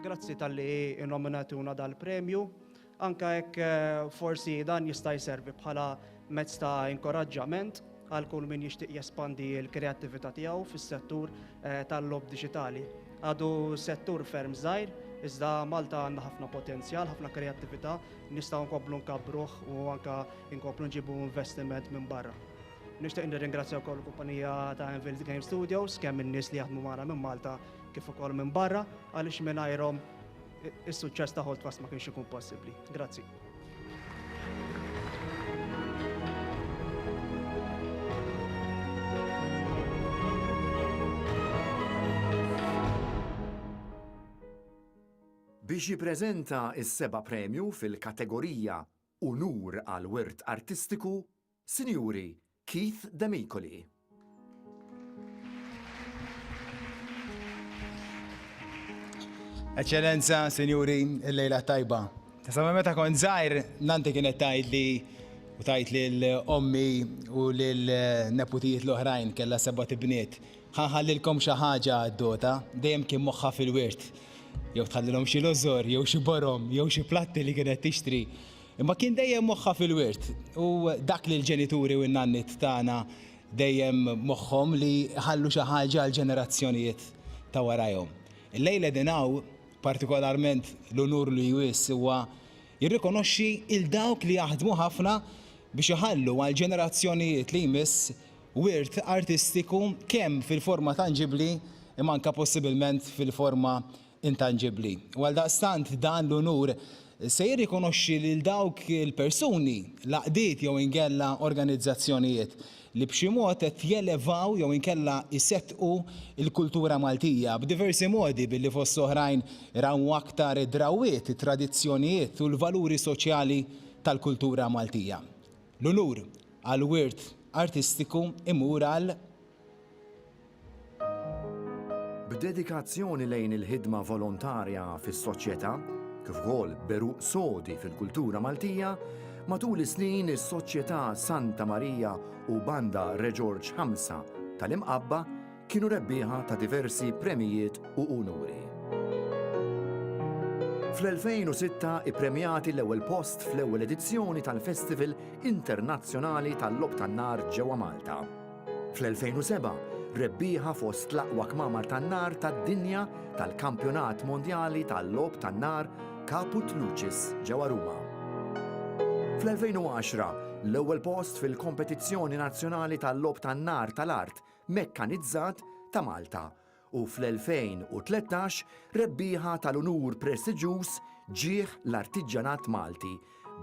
Grazzi talli innominatuna dal-premju, anka jekk eh, forsi dan jista' jservi bħala mezz ta' inkoraġġament għal kull min jixtieq jespandi l-kreattività tiegħu fis-settur eh, tal-logħob diġitali. Għadu settur ferm żgħir, iżda Malta għandna ħafna potenzjal, ħafna kreattività, nistgħu nkomplu nkabbruh u anka nkomplu nġibu investiment minn barra. Nixtieq nirringrazzja wkoll il-kumpanija ta' Anvil Game Studios, kemm in-nies li jaħdmu magħna minn Malta kif ukoll minn barra, għaliex mingħajrhom is-suċċess ta' Holdfast ma kienx ikun possibbli. Grazzi. Biex jippreżenta s-seba' premju fil-kategorija Unur għal Wirt Artistiku, Sinjuri Keith Demicoli. Eċċellenza, Sinjuri, il-lejla t-tajba. Sa minn meta kont żgħir, nanti kienet tgħidli u tgħid lil ommi u lil neputijiet l-oħrajn kellha sebat ibniet, ħa nħallilkom xi ħaġa għad-dota, dejjem kien moħħha fil-wirt. Jew tħallilhom xi lożor, jew xi borom, jew xi platti li kienet tixtri. Imma kien dejjem moħħha fil-wirt u dak li l-ġenituri u n-nanniet tagħna dejjem moħħhom li jħallu xi ħaġa għall-ġenerazzjonijiet ta' warajhom. Illejla qegħdin hawn, partikolarment l-unur li jwiss huwa jirrikonoxxi 'il dawk li jaħdmu ħafna biex iħallu għall-ġenerazzjonijiet li jmiss wirt artistiku kemm fil-forma tanġibbli imma anke possibilment fil-forma intanġibbli. U għaldaqstant dan l-unur se jirrikonoxxi lil dawk il-persuni, l-għaqdiet jew inkella organizzazzjonijiet li b'xi mod qed jelevaw jew inkella jseddqu l-kultura Maltija b'diversi modi billi fost oħrajn irawmu aktar id-drawwiet, it-tradizzjonijiet u l-valuri soċjali tal-kultura Maltija. L-unur għall-wirt artistiku imur għal. B'dedikazzjoni lejn il-ħidma volontarja fis-soċjetà, kif ukoll b'għeruq sodi fil-kultura Maltija, matul is-snin is-Soċjetà Santa Marija u Banda Re Ġorġ Ħamsa tal-Imqabba kienu rebbieħa ta' diversi premijiet u unuri. Fl-2006 ippremjati l-ewwel post fl-ewwel edizzjoni tal-Festival Internazzjonali tal-Logħob tan-Nar ġewwa Malta. Fl-2007, rebbieħa fost l-aqwa kmamar tan-nar tad-dinja tal-Kampjonat Mondjali tal-Logħob tan-Nar Caput Lucis ġewwa Ruma. Fl-2010, l-ewwel post fil-Kompetizzjoni Nazzjonali tal-Logħob tan-Nar tal-Art Mekkanizzat ta' Malta u fl-2013 rebbieħa tal-unur prestiġjuż Ġieħ l-Artiġġjanat Malti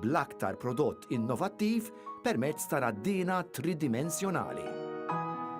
bl-aktar prodott innovattiv permezz ta' raddiena tridimensjonali.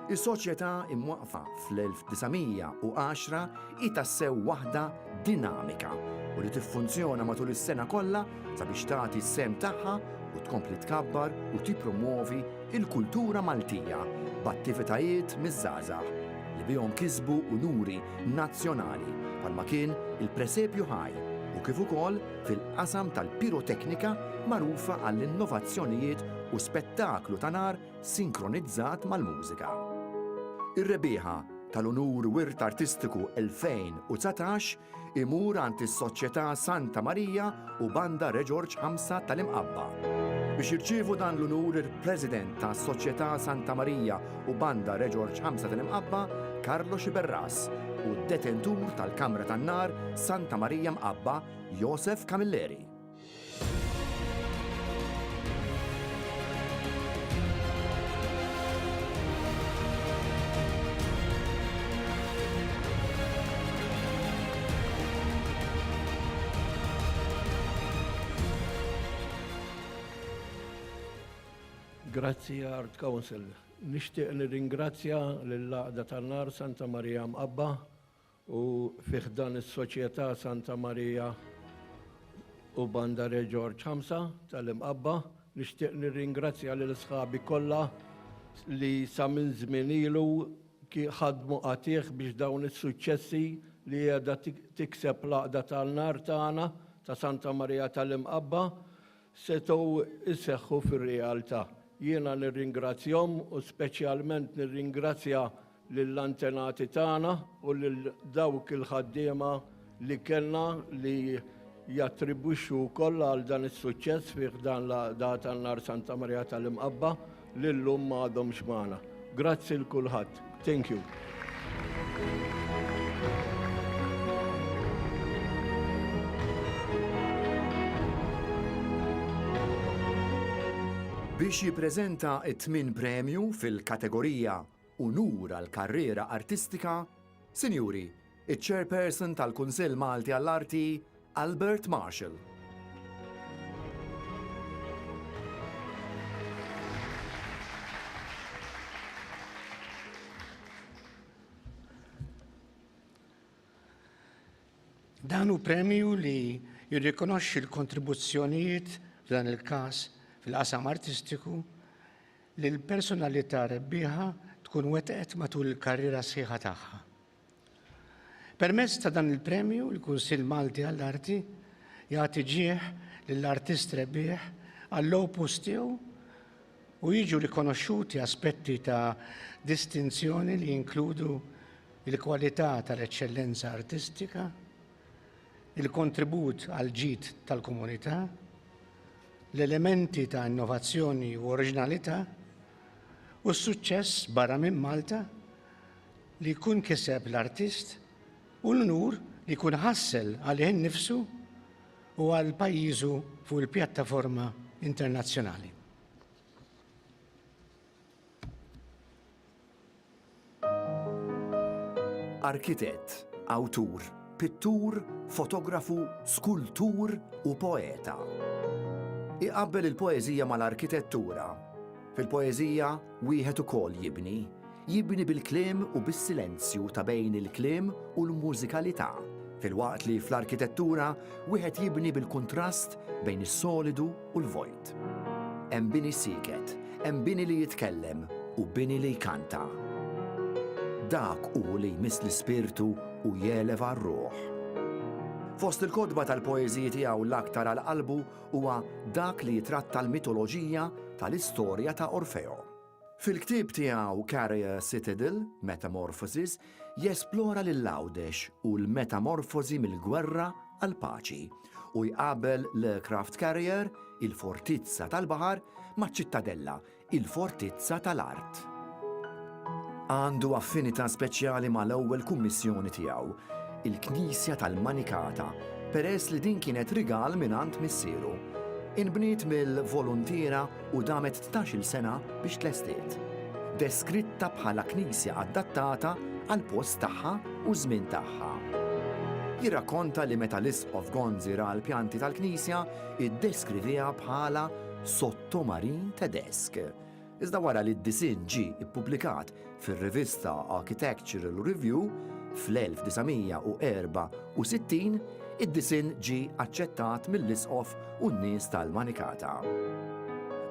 Is-soċjetà imwaqqfa fl-1910 hi tassew waħda dinamika u li tiffunzjona matul is-sena kollha sabiex tagħti s-sehem tagħha u tkompli tkabbar u tippromwovi l-kultura Maltija b'attivitajiet miż-żgħażagħ. li bihom kisbu unuri nazzjonali bħalma kien il-presepju ħaj u kif ukoll fil-qasam tal-piroteknika magħrufa għall-innovazzjonijiet u spettaklu ta' nar sinkronizzat mal-mużika. Ir-rebbieħa tal-Unur Wirt Artistiku 2019 imur għand is-Soċjetà Santa Marija u Banda Re Ġorġ Ħamsa tal-Imqabba. Biex jirċievu dan l-unur il-President tas-Soċjetà Santa Marija u Banda Re Ġorġ Ħamsa tal-Imqabba, Carlo Sciberras, u d-detentur tal-Kamra tan-Nar Santa Marija Mqabba, Josef Camilleri. Grazzi Art Council. Nixtieq nirringrazzja lill-Għaqda tan-Nar Santa Marija Mqabba U fi ħdan is-Soċjetà Santa Marija u Banda Re Ġorġ Ħamsa tal-Imqabba, nixtieq nirringrazzja lil sħabi kollha li sa minn żmien ilu ħadmu qatigħ biex dawn is-suċċessi li qiegħda tikseb l-Għaqda tan-Nar tagħna ta' Santa Marija tal-Imqabba setgħu jseħħu fir-realtà. Jiena nirringrazzjahom u speċjalment nirringrazzja lill-antenati tagħna u lil dawk il-ħaddiema li kellna li jattribwixxu wkoll għal dan is-suċċess fi ħdan l-Għaqda tan-Nar Santa Marija tal-Imqabba li llum m'għadhomx magħna. Grazzi 'l kulħadd. Thank you. Biex jippreżenta t-tmien premju fil-kategorija Unur għall-karriera artistika, Sinjuri, iċ-Chairperson tal-Kunsill Malti għall-Arti, Albert Marshall. Dan hu premju li jirrikonoxxi l-kontribuzzjonijiet, f'dan il-każ fil-qasam artistiku, li l-personalità rebbieħa tkun wettqet matul il-karriera sħiħa tagħha. Permezz ta' dan il-premju, il-Kunsill Malti għall-Arti jagħti ġieħ lill-artist rebbieħ għall-opus tiegħu u jiġu rikonoxxuti aspetti ta' distinzjoni li jinkludu il-kwalità tal-eċċellenza artistika, il-kontribut għall-ġid tal-komunità, l-elementi ta' innovazzjoni u oriġinalità u s-suċċess barra minn Malta li jkun kiseb l-artist u l-unur li jkun ħassel għalih innifsu u għal pajjiżu fuq il-pjattaforma internazzjonali. Arkitett, awtur, pittur, fotografu, skultur u poeta. Iqabbel il-poeżija mal-arkitettura. Fil-poeżija wieħed ukoll jibni. Jibni bil-kliem u bis-silenzju ta' bejn il-kliem u l-mużikalità, filwaqt li fl-arkitettura wieħed jibni bil-kuntrast bejn is-solidu u l-vojt. Hemm bini sieket, hemm bini li jitkellem u bini li jkanta. Dak hu li jmiss l-ispirtu u jeleva r-ruħ. Fost il-kotba tal-poeżiji tiegħu l-aktar għal qalbu huwa dak li jitratta l-mitoloġija tal-istorja ta' Orfeo. Fil-ktieb tiegħu Carrier Citadel, Metamorphosis, jesplora lil Għawdex u l-metamorfożi mill-gwerra għall-paċi u jqabbel l-aircraft carrier, il-fortizza tal-baħar, maċ-ċittadella, il-fortizza tal-art. Għandu affinità speċjali mal-ewwel kummissjoni tiegħu, il-Knisja tal-Manikata, peress li din kienet rigal mingħand missieru. Inbniet mill-voluntiera u damet tnax-il sena biex tlestiet. Deskritta bħala knisja adattata għall-post tagħha u ż-żmien tagħha. Jirrakkonta li meta l-Isqof Gonzi ra l-pjanti tal-knisja, iddeskriviha bħala sottomarin Tedesk. Iżda wara li d-disinn ġie ppubblikat fir-rivista Architectural Review fl-1964, id-disinn ġie aċċettat mill-isqof u n-nies tal-Manikata.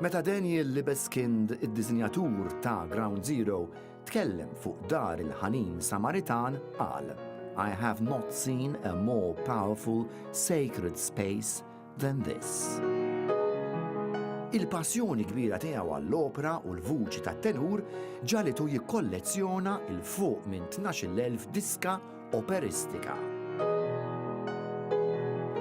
Meta Daniel Libeskind, id-disinjatur ta' Ground Zero, tkellem fuq Dar il-Ħanin Samaritan qal, I have not seen a more powerful sacred space than this. Il-passjoni kbira tiegħu għall-opra u l-vuċi tat-tenur ġagħlitu jikkollezzjona 'l fuq minn 12,000 diska operistika.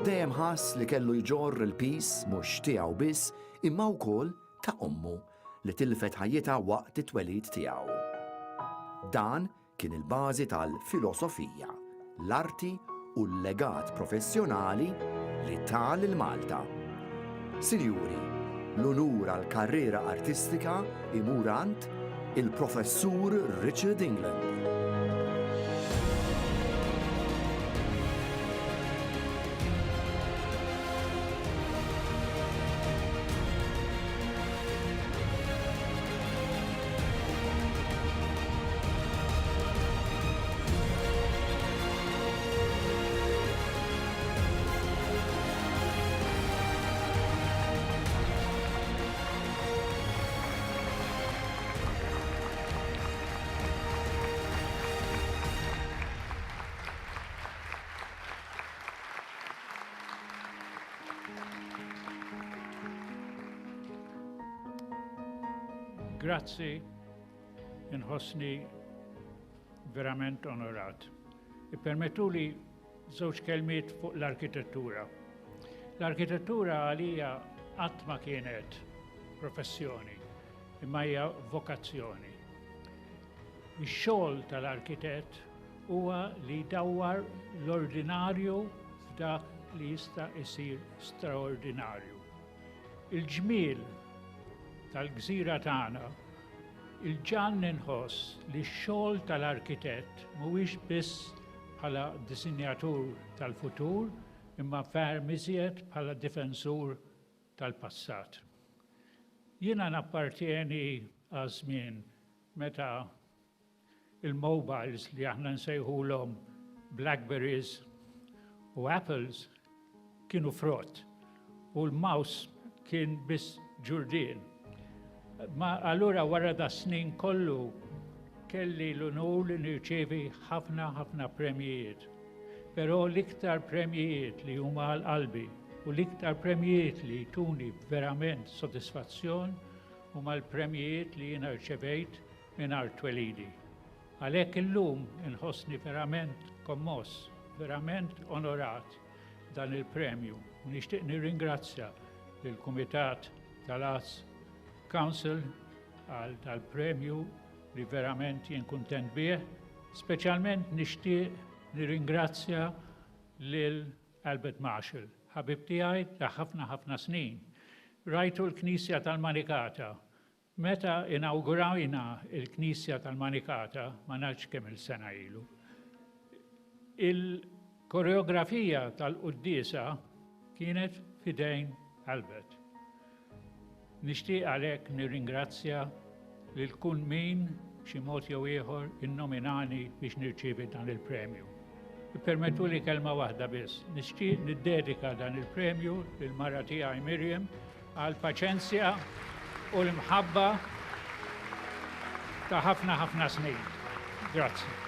Dejjem ħass li kellu jġorr il-piż mhux tiegħu biss imma wkoll ta' ommu li tilfet ħajjitha waqt it-twelid tiegħu. Dan kien il-bażi tal-filosofija, l-arti u l-legat professjonali li ta lil Malta. Sinjuri, l-unur għall-karriera artistika jmur għand il-Professur Richard England. Grazzi, inħossni verament onorat. Ippermettuli żewġ kelmiet fuq l-arkitettura. L-arkitettura għalija qatt ma kienet professjoni, imma hija vokazzjoni. Ix-xogħol tal-arkitett huwa li jdawwar l-ordinarju f'dak li jista' jsir straordinarju. Il-ġmiel tal-gżira tagħna, il-ġann inħoss li x-xogħol tal-arkitett mhuwiex biss bħala disinjatur tal-futur imma ferm iżjed bħala difensur tal-passat. Jiena nappartjeni għaż-żmien meta il-mobiles li aħna nsejħulhom Blackberries u Apples kienu frott u l-mouse kien biss ġurdien. Ma allura wara da snin kollu kelli l-unur li nirċievi ħafna ħafna premjijiet. Però l-iktar premjijiet li huma għal qalbi u l-iktar premjijiet li jtuni verament sodisfazzjon huma l-premjijiet li jiena rċevejt minn art twelidi. Għalhekk illum inħossni verament kommoss, verament onorat dan il-premju u nixtieq nirringrazzja lill-Kumitat tal-Arts Council għal dal-premju li verament jien kuntent bih. Speċjalment nixtieq nirringrazzja lil Albert Marshall, ħabib tiegħi ta' ħafna ħafna snin. Rajtu l-Knisja tal-Manikata. Meta inawgurajna l-Knisja tal-Manikata, ma nafx kemm-il sena ilu, il-koreografija tal-quddiesa kienet f'idejn Albert. Nixtieq għalhekk nirringrazzja lil kull min b'xi mod jew ieħor innominani biex nirċievi dan il-premju. Ippermettuli kelma waħda biss. Nixtieq niddedika dan il-premju lill-mara tiegħi Miriam għall-paċenzja u l-imħabba ta' ħafna ħafna snin. Grazzi.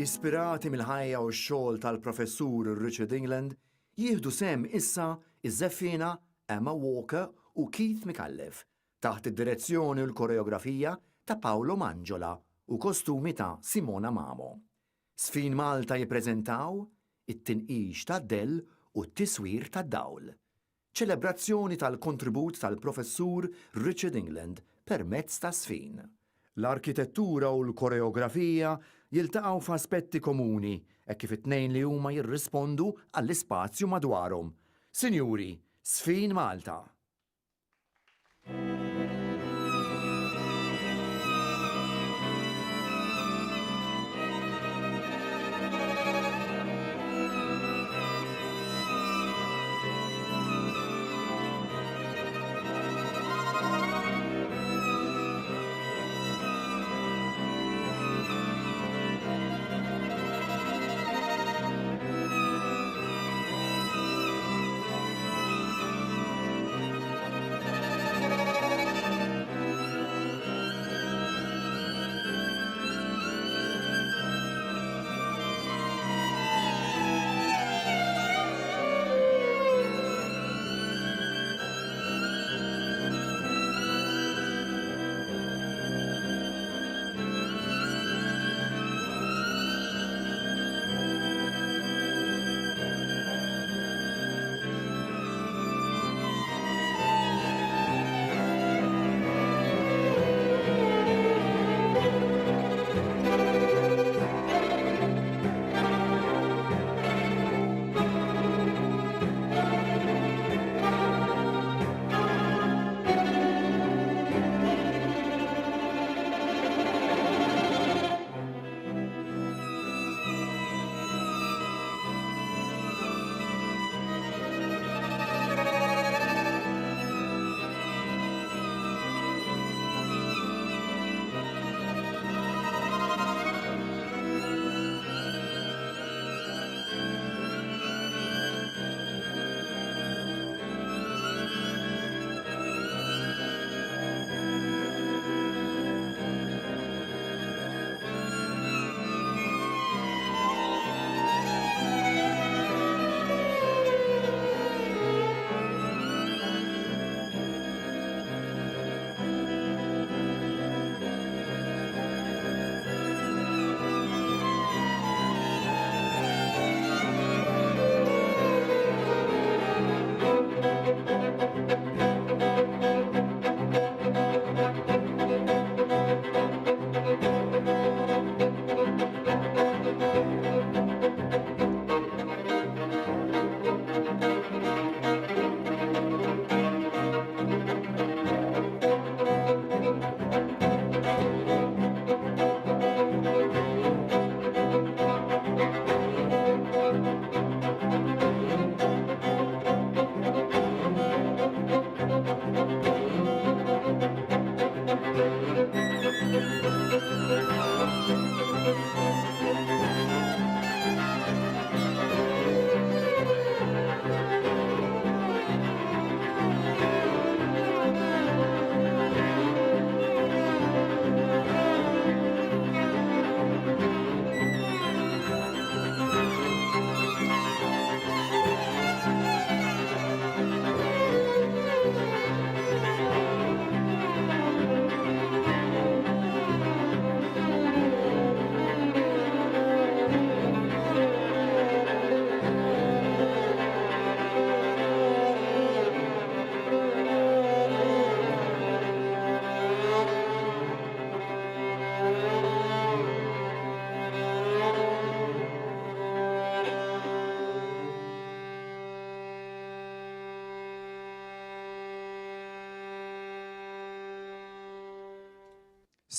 Ispirati mill-ħajja u x-xogħol tal-Professur Richard England, jieħdu sehem issa ż-żeffiena Emma Walker u Keith Micallef, taħt id-direzzjoni u l-koreografija ta' Paolo Mangiola u kostumi ta' Simona Mamo. Żfin Malta jippreżentaw it-tinqix tad-dell u t-tiswir tad-dawl. Ċelebrazzjoni tal-kontribut tal-Professur Richard England permezz taż-żfin. L-arkitettura u l-koreografija jiltaqgħu f'aspetti komuni hekk kif it-tnejn li huma jirrispondu għall-ispazju madwarhom. Sinjuri, Żfin Malta!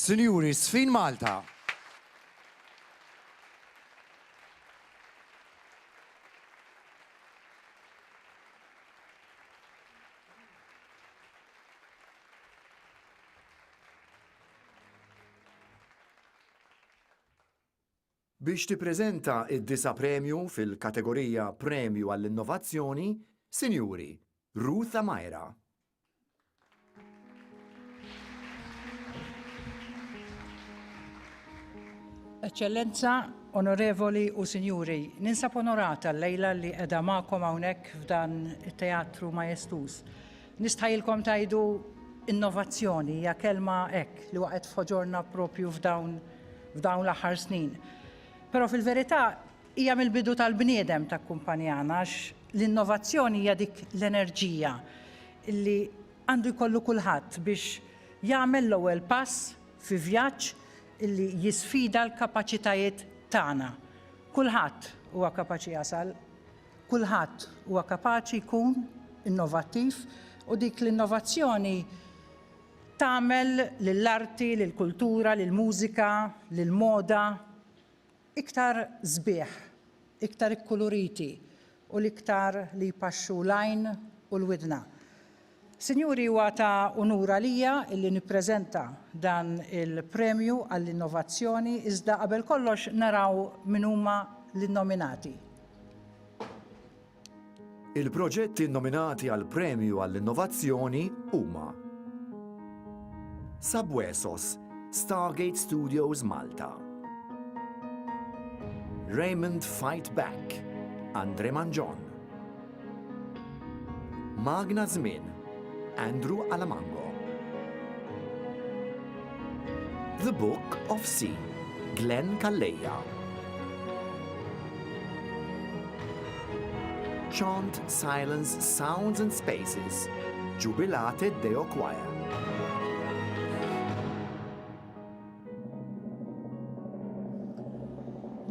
Sinjuri, Sfin Malta. Biex tippreżenta d-disa' premju fil-kategorija Premju għall-Innovazzjoni, Sinjuri, Ruth Amaira. Eċċellenza, Onorevoli u Sinjuri, ninsab onorata llejla li qiegħda magħkom hawnhekk f'dan it-teatru majestuż. Nistħajjilkom tgħidu innovazzjoni hija kelma hekk li waqgħet f'ħoġorna proprju f'dawn f'dawn l-aħħar snin. Però fil-verità hija mill-bidu tal-bniedem takkumpanjana għax l-innovazzjoni hija dik l-enerġija li għandu jkollu kulħadd biex jagħmel l-ewwel pass fi vjaġġ li jisfida l-kapaċitajiet tagħna. Kulħadd huwa kapaċi jasal, kulħadd huwa kapaċi jkun innovattiv u dik l-innovazzjoni tagħmel lill-arti, lill-kultura, lill-mużika, lill-moda iktar sbieħ, iktar ikkuluriti u l-iktar li jpaxxu l-għajn u l-widna. Sinjuri huwa ta' unur għalija illi nippreżenta dan il-premju għall-innovazzjoni iżda qabel kollox naraw min huma l-innominati. Il-proġetti nnominati għall-Premju għall-Innovazzjoni huma Sabuesos, Stargate Studios Malta Raymond Fight Back, Andre Mangion Magna Żmien, Andrew Alamango The Book of Sea, Glenn Calleja. Chant, Silence, Sounds and Spaces, Jubilate Deo Choir.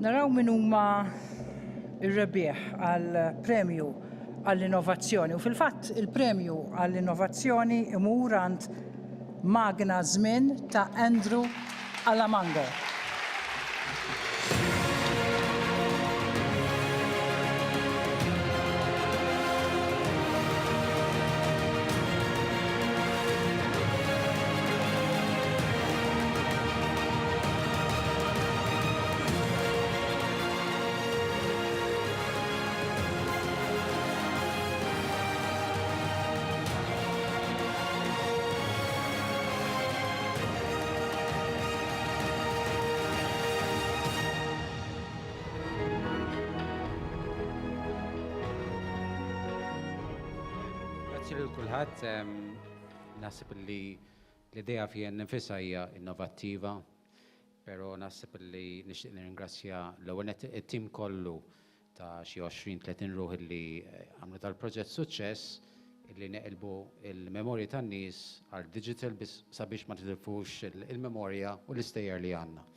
Naraw min huma r-rebbieħ għall-premju għall-innovazzjoni u fil-fatt il-premju għall-innovazzjoni imur għand Magna Żmien ta' Andrew Alamango. Grazzi lil kulħadd. Naħseb li l-idea fiha nnifisha hija innovattiva, però naħseb li nixtieq nirringrazzja l-ewwel nett it-tim kollu ta' xi 20, 30 ruħ li għamlu dal-proġett suċċess illi neqilbu il-memorji tan-nies għal digital biss sabiex ma titilfux il-memorja u l-istejjer li għandna.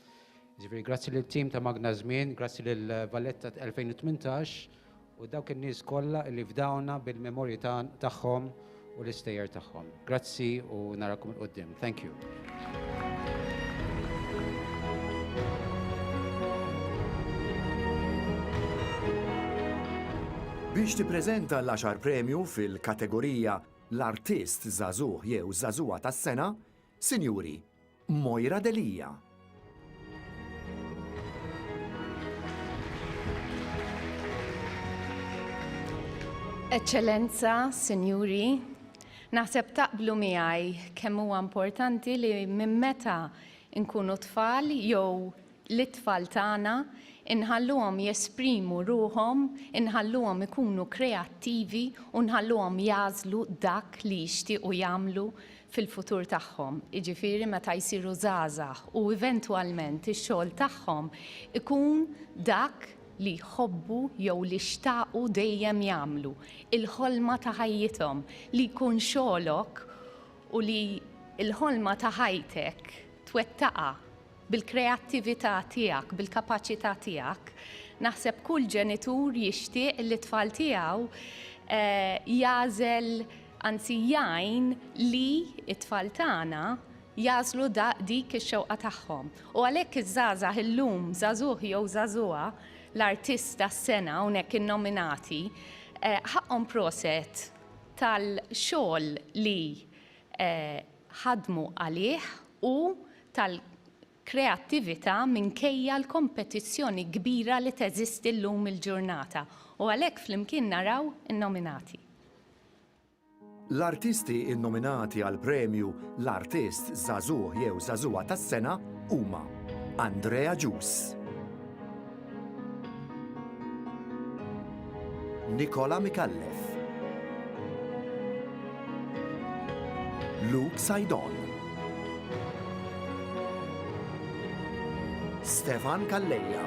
Ġifieri grazzi lil tim ta' Magna Żmien, grazzi lil Valletta 2018 u dawk in-nies kollha li fdawna bil-memorji tagħhom u l-istejjer tagħhom. Grazzi u narakom 'il quddiem. Thank you. Biex tippreżenta l-għaxar premju fil-kategorija L-Artist Żagħżugħ jew Żagħżugħa tas-Sena, Sinjuri, Moira Delia. Eċċellenza, Sinjuri, naħseb taqblu miegħi kemm huwa importanti li minn meta nkunu tfal jew lit-tfal tagħna inħalluhom jesprimu ruħhom, inħalluhom ikunu kreattivi u nħalluhom jagħżlu dak li jixtiequ jagħmlu fil-futur tagħhom, jiġifieri meta jsiru żgħażagħ u eventwalment ix-xogħol tagħhom ikun dak li jħobbu jew li xtaqu dejjem jagħmlu, il-ħolma ta' ħajjithom, li jkun xogħlok u li l-ħolma ta' ħajtek twettaqha bil-kreattività tiegħek, bil-kapaċità tiegħek, naħseb kull ġenitur jixtieq li t-tfal tiegħu jagħżel, anzi jgħin li t-tfal tagħna jagħżlu dik ix-xewqa tagħhom. U għalhekk iż-żgħażagħ illum, żagħżugħ jew żagħżugħa, l-artist tas-sena hawnhekk innominati, ħaqqhom proset tal-xogħol li ħadmu għalih u tal-kreattività minkejja l-kompetizzjoni kbira li teżisti llum il-ġurnata u għalhekk flimkien naraw in-nominati. L-artisti nnominati għall-premju L-Artist Żagħżugħ jew Żagħżugħa tas-Sena huma Andrea Agius, Nicola Micallef, Luke Saydon, Stefan Calleja,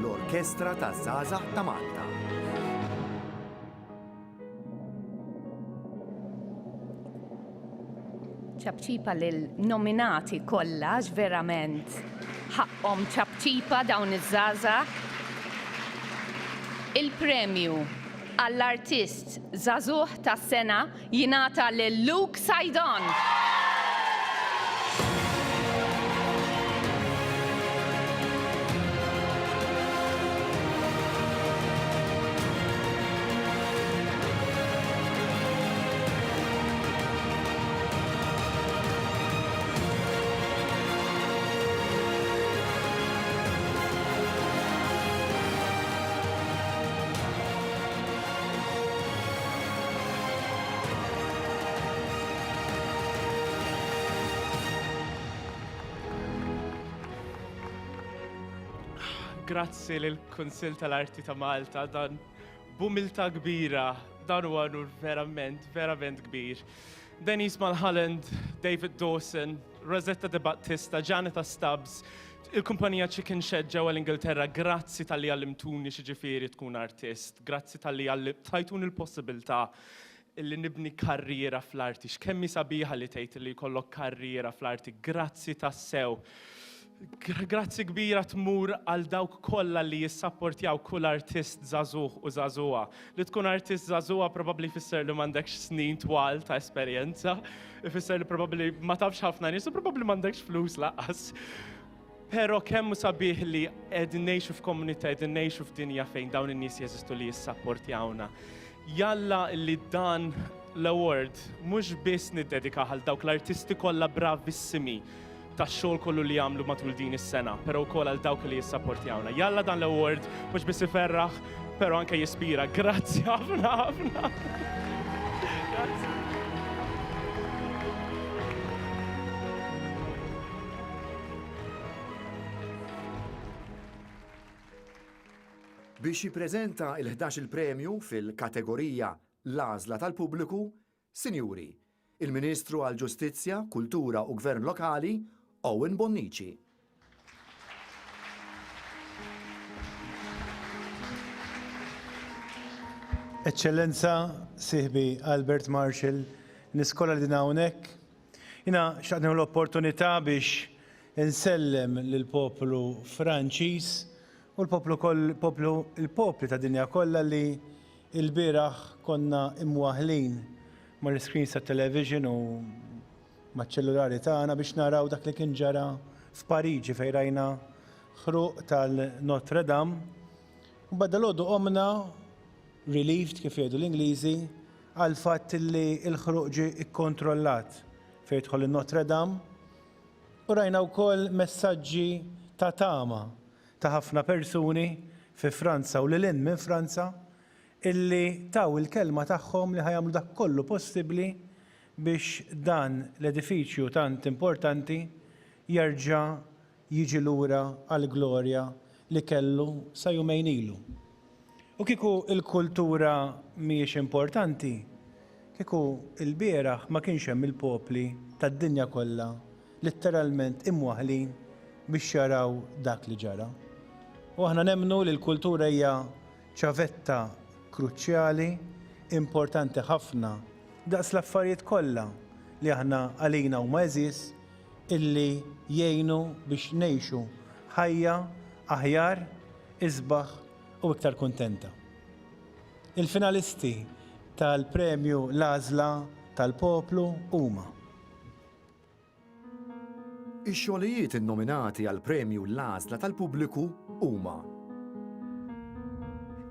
L-Orkestra taż-Żgħażagħ ta' Malta. Ċapċipa lil nominati kollha għax verament ħaqqhom ċapċipa dawn iż-żgħażagħ. Il-premju għall-artist żagħżugħ tas-sena jingħata lil Luke Saydon. Grazzi lill-Kunsill tal-Arti ta' Malta dan b'umiltà kbira, dan huwa unur verament, verament kbir. Denise Mulholland, David Dawson, Rosetta De Battista, Janita Stubbs, il-kumpanija Chicken Shed ġewwa l-Ingilterra, grazzi talli għallimtuni x'jiġifieri tkun artist, grazzi talli tajtuni l-possibilità illi nibni karriera fl-arti. X'kemm hi sabiħa li tgħid li jkollok karriera fl-arti. Grazzi tassew. Grazzi kbira tmur għal dawk kollha li jissapportjaw kull artist żagħżugħ u żagħżugħa. Li tkun artist żagħżugħa probabbli jfisser li m'għandekx snin twal ta' esperjenza, ifisser li probabbli ma tafx ħafna nies u probabbli m'għandekx flus lanqas. Però kemm hu sabiħ li qegħdin ngħixu f'komunità, qegħdin ngħixu f'dinja fejn dawn in-nies jeżistu li jissapportjawna. Jalla li dan l-award mhux biss niddedikah għal dawk l-artisti kollha bravissimi tax-xogħol kollu li għamlu matul din is-sena, però wkoll għal dawk li jissapportjawna. Jalla dan l-award mhux biss iferraħ, però anke jispira. Grazzi ħafna ħafna. Grazzi. Biex jippreżenta il-ħdax-il premju fil-kategorija L-Għażla tal-Pubbliku, Sinjuri, il-Ministru għall-Ġustizzja, Kultura u Gvern Lokali, Owen Bonnici. Eċċellenza, Sieħbi Albert Marshall, nies kollha li qegħdin hawnhekk, jiena xtaqt nieħu l-opportunità biex insellem lill-poplu Franċiż u l-poplu koll, poplu, il-popli tad-dinja kollha li lbieraħ konna imwaħħlin mal-iscreens tat-television u maċ-ċellulari tagħna biex naraw dak li kien ġara f'Pariġi fejn rajna ħruq tal-Notre Dame. U mbagħad dalgħodu qomna relieved kif jgħidu l-Ingliżi għall-fatt li l-ħruq ġie kkontrollat fejn jidħol in-Notre Dame u rajna wkoll messaġġi ta' tama ta' ħafna persuni fi Franza u lil hinn minn Franza illi taw il-kelma tagħhom li ħa jagħmlu dak kollu possibbli biex dan l-edifiċju tant importanti jerġa' jiġi lura għall-glorja li kellu sa jumejn ilu. U kieku l-kultura mhijiex importanti, kieku lbieraħ ma kienx hemm il-popli tad-dinja kollha litteralment imwaħħlin biex jaraw dak li ġara. U aħna nemmnu li l-kultura hija ċavetta kruċjali, importanti ħafna, daqs l-affarijiet kollha li aħna għalina huma għeżież, illi jgħinu biex ngħixu ħajja aħjar, isbaħ u iktar kuntenta. Il-finalisti tal-Premju L-Għażla tal-Poplu huma. Ix-xogħlijiet innominati għall-Premju L-Għażla tal-Pubbliku huma.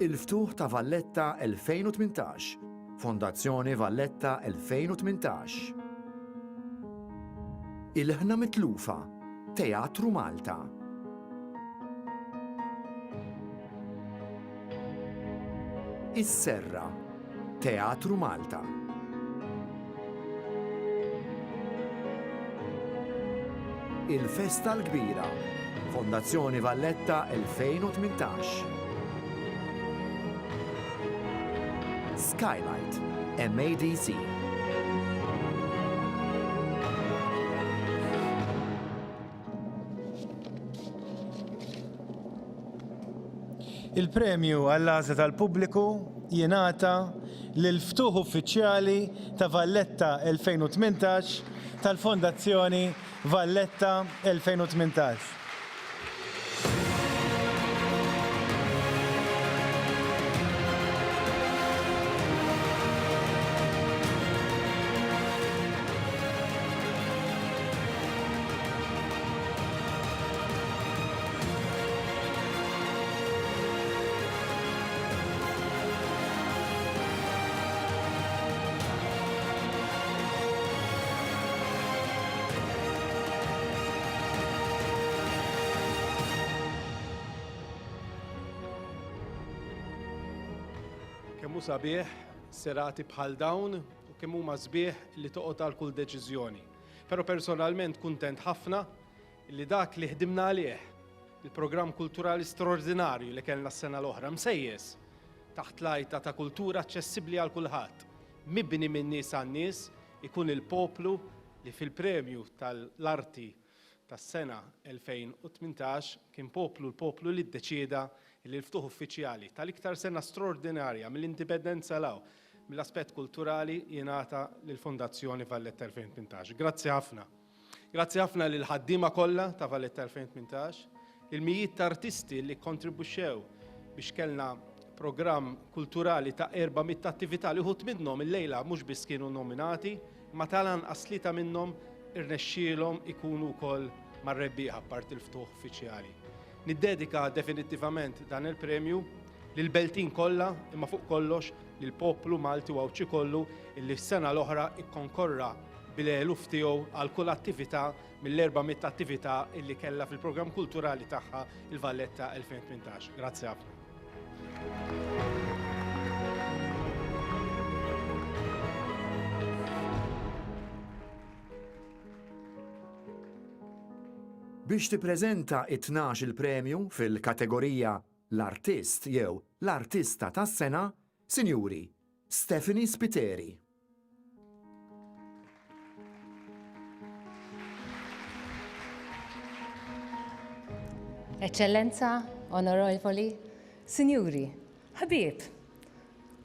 Il-Ftuħ ta' Valletta 2018, Fondazzjoni Valletta 2018. Ilħna Mitlufa, Teatru Malta. Is-Serra, Teatru Malta. Il-Festa l-Kbira, Fondazzjoni Valletta 2018. Skylight, MADC. Il-premju għall-għażla tal-pubbliku jingħata lill-ftuħ uffiċjali ta' Valletta 2018 tal-Fondazzjoni Valletta 2018. Kemm hu sabiħ serati bħal dawn u kemm huma sbieħ li toqgħod għal kull deċiżjoni. Però personalment kuntent ħafna li dak li ħdimna għalih, il-programm kulturali straordinarju li kellna s-sena l-oħra, msejjes taħt l-għajta ta' kultura aċċessibbli għal kulħadd, mibni min-nies għan-nies, ikun il-poplu li fil-premju tal-arti tas-sena 2018 kien poplu l-poplu li ddeċieda li l-ftuħ uffiċjali tal-iktar sena straordinarja mill-indipendenza 'l hawn mill-aspett kulturali jingħata lill-Fondazzjoni Valletta 2018. Grazzi ħafna. Grazzi ħafna lill-ħaddiema kollha ta' Valletta 2018, lill-mijiet ta' artisti li kkontribwixxew biex kellna programm kulturali ta' 400 attività li wħud minnhom illejla mhux biss kienu nominati, imma tal-anqas tlieta minnhom irnexxielhom ikunu wkoll mar-rebbieħa apparti l-ftuħ uffiċjali. Niddedika definittivament dan il-premju lill-Beltin kollha imma fuq kollox lill-poplu Malti u Għawdxi kollu illi s-sena l-oħra ikkonkorra bil-eluf tiegħu għal kull attività mill-400 attività illi kellha fil-programm kulturali tagħha il-Valletta 2018. Grazzi ħafna. Biex tippreżenta it-tnax-il premju fil-kategorija L-Artist jew L-Artista tas-Sena, Sinjuri, Stephanie Spiteri. Eċċellenza, Onorevoli, Sinjuri, ħbieb,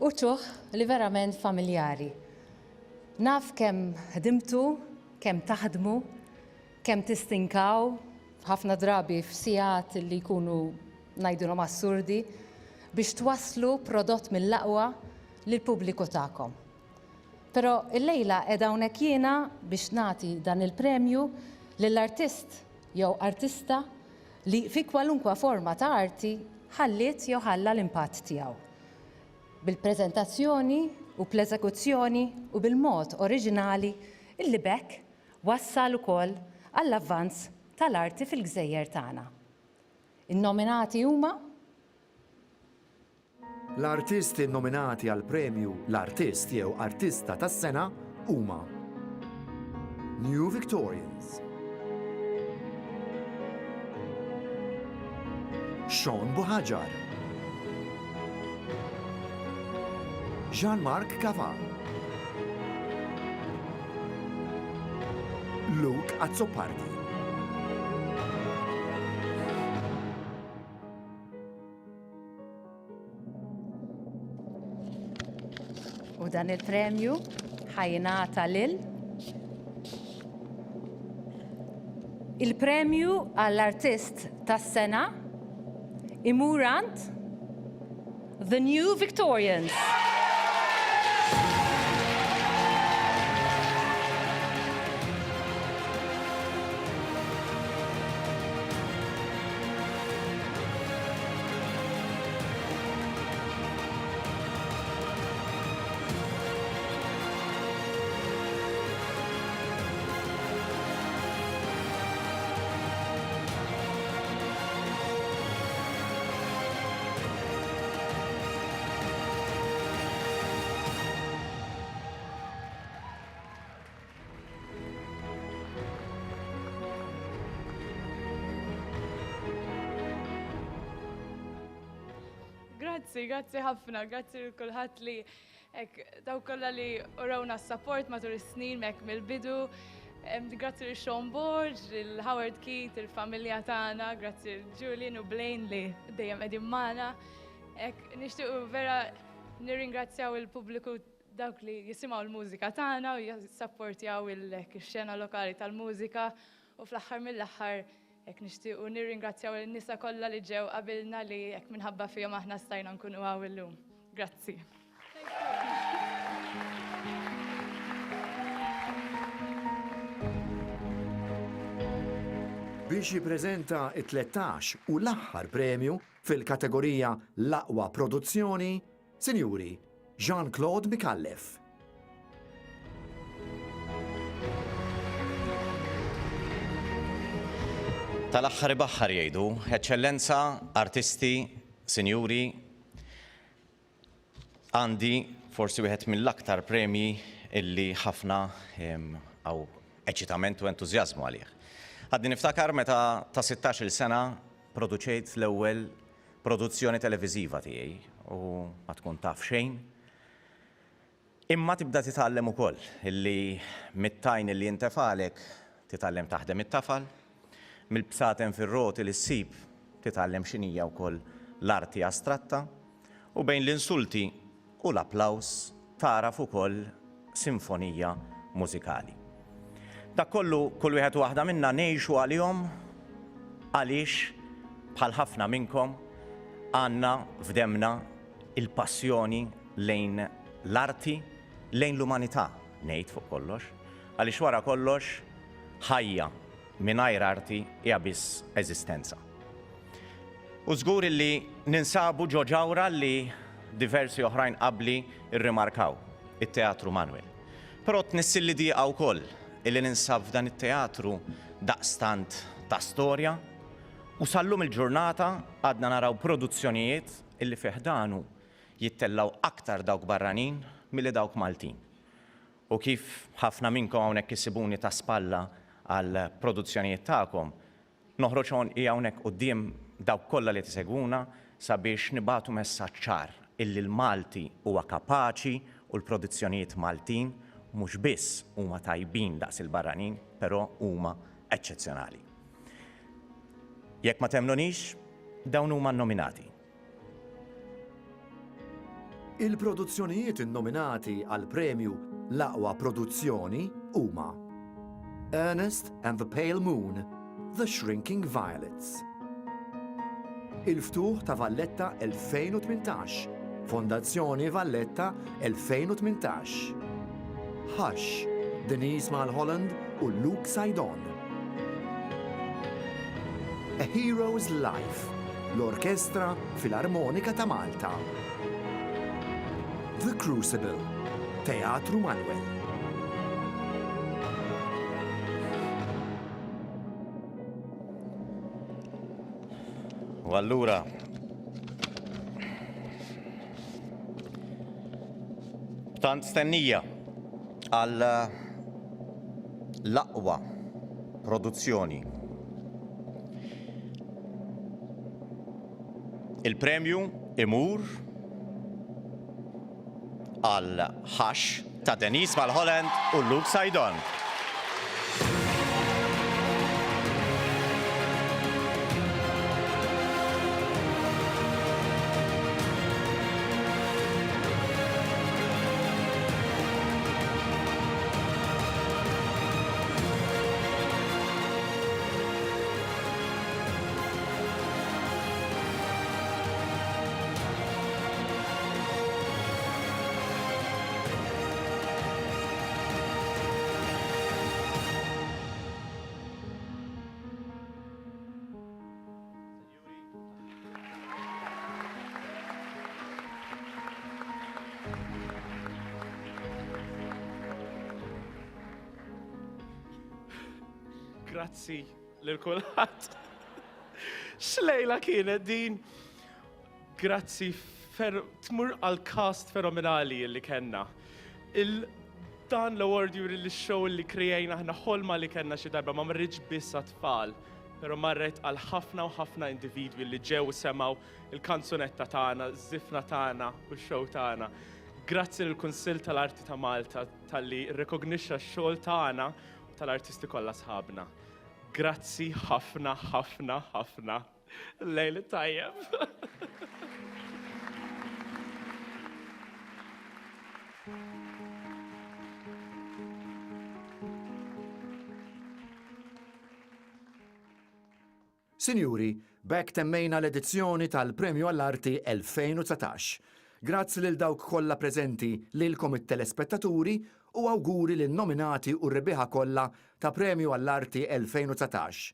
uċuħ li verament familjari. Naf kemm ħdimtu, kemm taħdmu, kemm tistinkaw, ħafna drabi f'sigħat li jkunu ngħidulhom assurdi, biex twasslu prodott mill-aqwa lill-pubbliku tagħkom. Però illejla qiegħda hawnhekk jiena biex nagħti dan il-premju lill-artist jew artista li fi kwalunkwa forma ta' arti ħalliet jew ħalla l-impatt tiegħu. Bil-preżentazzjoni u bl-eżekuzzjoni u bil-mod oriġinali illi b'hekk wassal ukoll għall-avvanz tal-arti fil-gżejjer tagħna. In-nominati huma. L-artisti nnominati għall-premju L-Artist jew Artista tas-Sena huma New Victorians, Sean Buhagiar, Jean Marc Cava, Luke Azzopardi. U dan il-premju ħa jingħata lil Il-premju għall-artist tas-sena imur għand The New Victorians. Grazzi, grazzi ħafna, grazzi lil kulħadd li hekk dawk kollha li urawna s-support matul is-snin hekk mill-bidu. Grazzi lil Sean Borg, lil Howard Keith, il-familja tagħna, grazzi lil Julian u Blaine li dejjem qegħdin magħna. Hekk nixtiequ vera nirringrazzjaw il-pubbliku dawk li jisimgħu l-mużika tagħna u jissapportjaw ix-xena lokali tal-mużika u fl-aħħar mill-aħħar hekk nixtiequ nirringrazzjaw lin-nisa kollha li ġew qabilna li hekk minħabba fihom aħna stajna nkunu hawn illum. Grazzi. Biex jippreżenta t-13 u l-aħħar premju fil-kategorija L-Aqwa Produzzjoni, Sinjuri, Jean Claude Micallef. Tal-aħħar ibaħħar jgħidu, Eċċellenza, artisti, sinjuri, għandi forsi wieħed mill-aktar premji illi ħafna hawn eċitament u entużjażmu għalih. Għadni niftakar meta ta' 16-il sena produċejt l-ewwel produzzjoni televiżiva tiegħi u ma tkun taf xejn. Imma tibda titgħallem ukoll illi mit-tajn illi jintefgħalek titgħallem taħdem it-tafal, mill-bsaten fir-roti li ssib titgħallem x'inhija wkoll l-arti astratta u bejn l-insulti u l-applawż tagħraf ukoll sinfonija mużikali. Dak kollu kull wieħed u waħda minna ngħixu għalihom għaliex bħal ħafna minnkom għandna f'demmna il-passjoni lejn l-arti, lejn l-umanità ngħid fuq kollox, għaliex wara kollox ħajja mingħajr arti hija biss eżistenza. U żgur illi ninsabu ġo ġawhra li diversi oħrajn qabli rrimarkaw, it-Teatru Manuel. Però tnissilli dieqa wkoll illi ninsab f'dan it-teatru daqstant ta' storja u sal-lum il-ġurnata għadna naraw produzzjonijiet illi fi ħdanu jittellgħu aktar dawk barranin milli dawk Maltin. U kif ħafna minnkom hawnhekk issibuni ta' spalla għall-produzzjonijiet tagħkom, noħroġ għonqi hawnhekk quddiem dawk kollha li qed isegwuna sabiex nibagħtu messaġġ ċar illi l-Malti huwa kapaċi u l-produzzjonijiet Maltin mhux biss huma tajbin daqs il-barranin però huma eċċezzjonali. Jekk ma temmnunix, dawn huma n-nominati. Il-produzzjonijiet innominati għall-premju L-Aqwa Produzzjoni huma Ernest and the Pale Moon, The Shrinking Violets. Il-Ftuħ ta' Valletta 2018, Fondazzjoni Valletta 2018. Hush, Denise Mulholland u Luke Saydon. A Hero's Life, l-Orkestra Filarmonika ta' Malta. The Crucible, Teatru Manuel. U allura. Tant stennija għal l-aqwa produzzjoni. Il-premju imur għal Hush ta' Denise Mulholland u Luke Saydon. Grazzi lil kulħadd. X'lejla kienet din? Grazzi fer tmur għal cast fenomenali li kellna. Il dan l-award juri li show li krejajna aħna ħolma li kellna xi darba ma marritx biss għat-tfal, però marret għal ħafna u ħafna individwi li ġew u semgħu il-kanzunetta tagħna, ż-żifna tagħna u x-show tagħna. Grazzi lill-Kunsill tal-Arti ta' Malta talli rrekognixxa x-xogħol tagħna u tal-artisti kollha sħabna. Grazzi ħafna ħafna ħafna. Lejl tajjeb. Sinjuri, b'hekk temmejna l-edizzjoni tal-Premju għall-Arti 2019. Grazzi lil dawk kollha preżenti, lilkom it-telespettaturi u awguri lin-nominati u r-rebbieħa kollha ta' Premju għall-Arti 2019.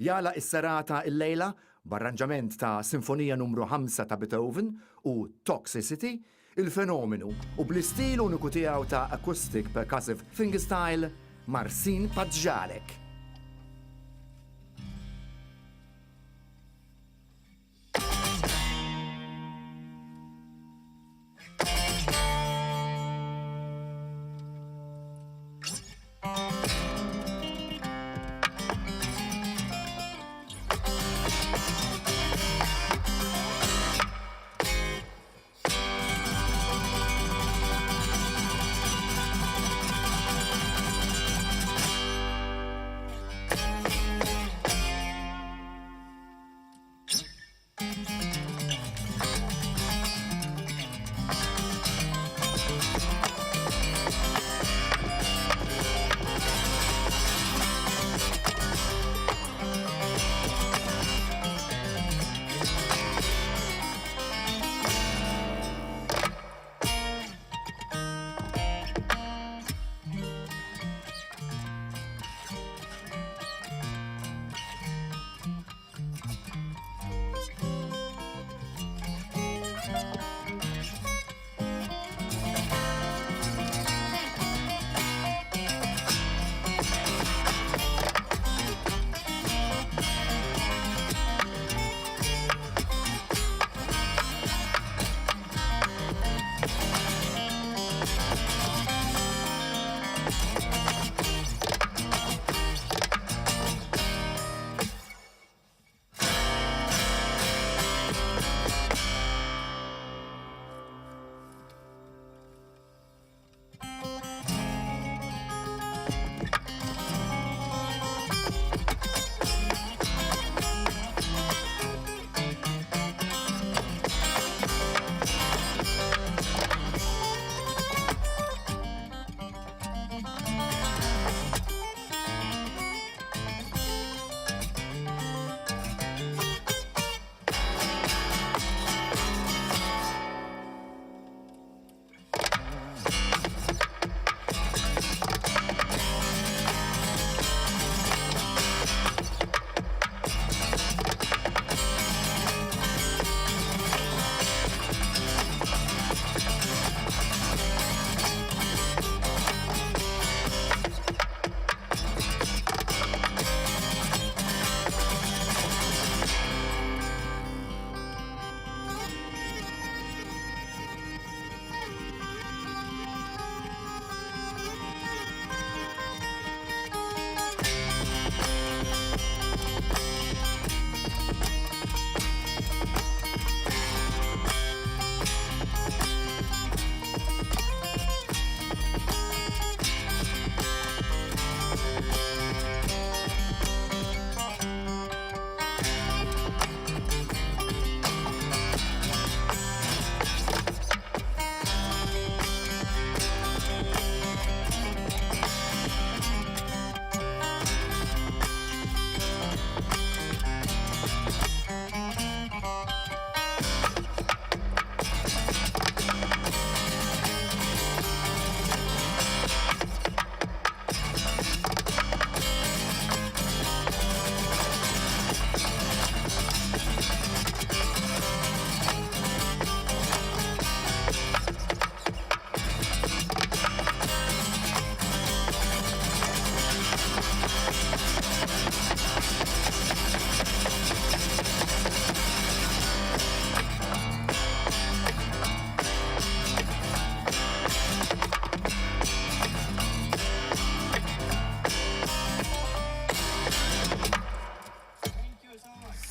Jagħlaq is-serata illejla b'arranġament ta' Sinfonija Numru 5 ta' Beethoven u Toxicity, il-fenomenu u bl-istil uniku tiegħu ta' acoustic percussive fingerstyle, Marcin Pazzalek.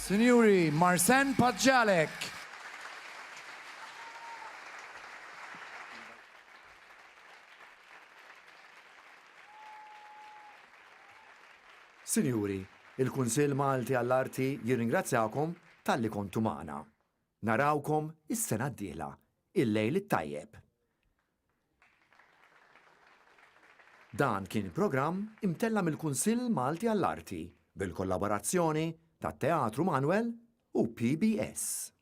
Sinjuri, Marcen Paġġalek. Sinjuri, il-Kunsill Malti għall-Arti jirringrazzjakom talli kontu magħna. Narawkom is-sena d-dieħla. Il-lejl it-tajjeb. Dan kien programm imtella' mill-Kunsill Malti għall-Arti bil-kollaborazzjoni tat-Teatru Manoel u PBS.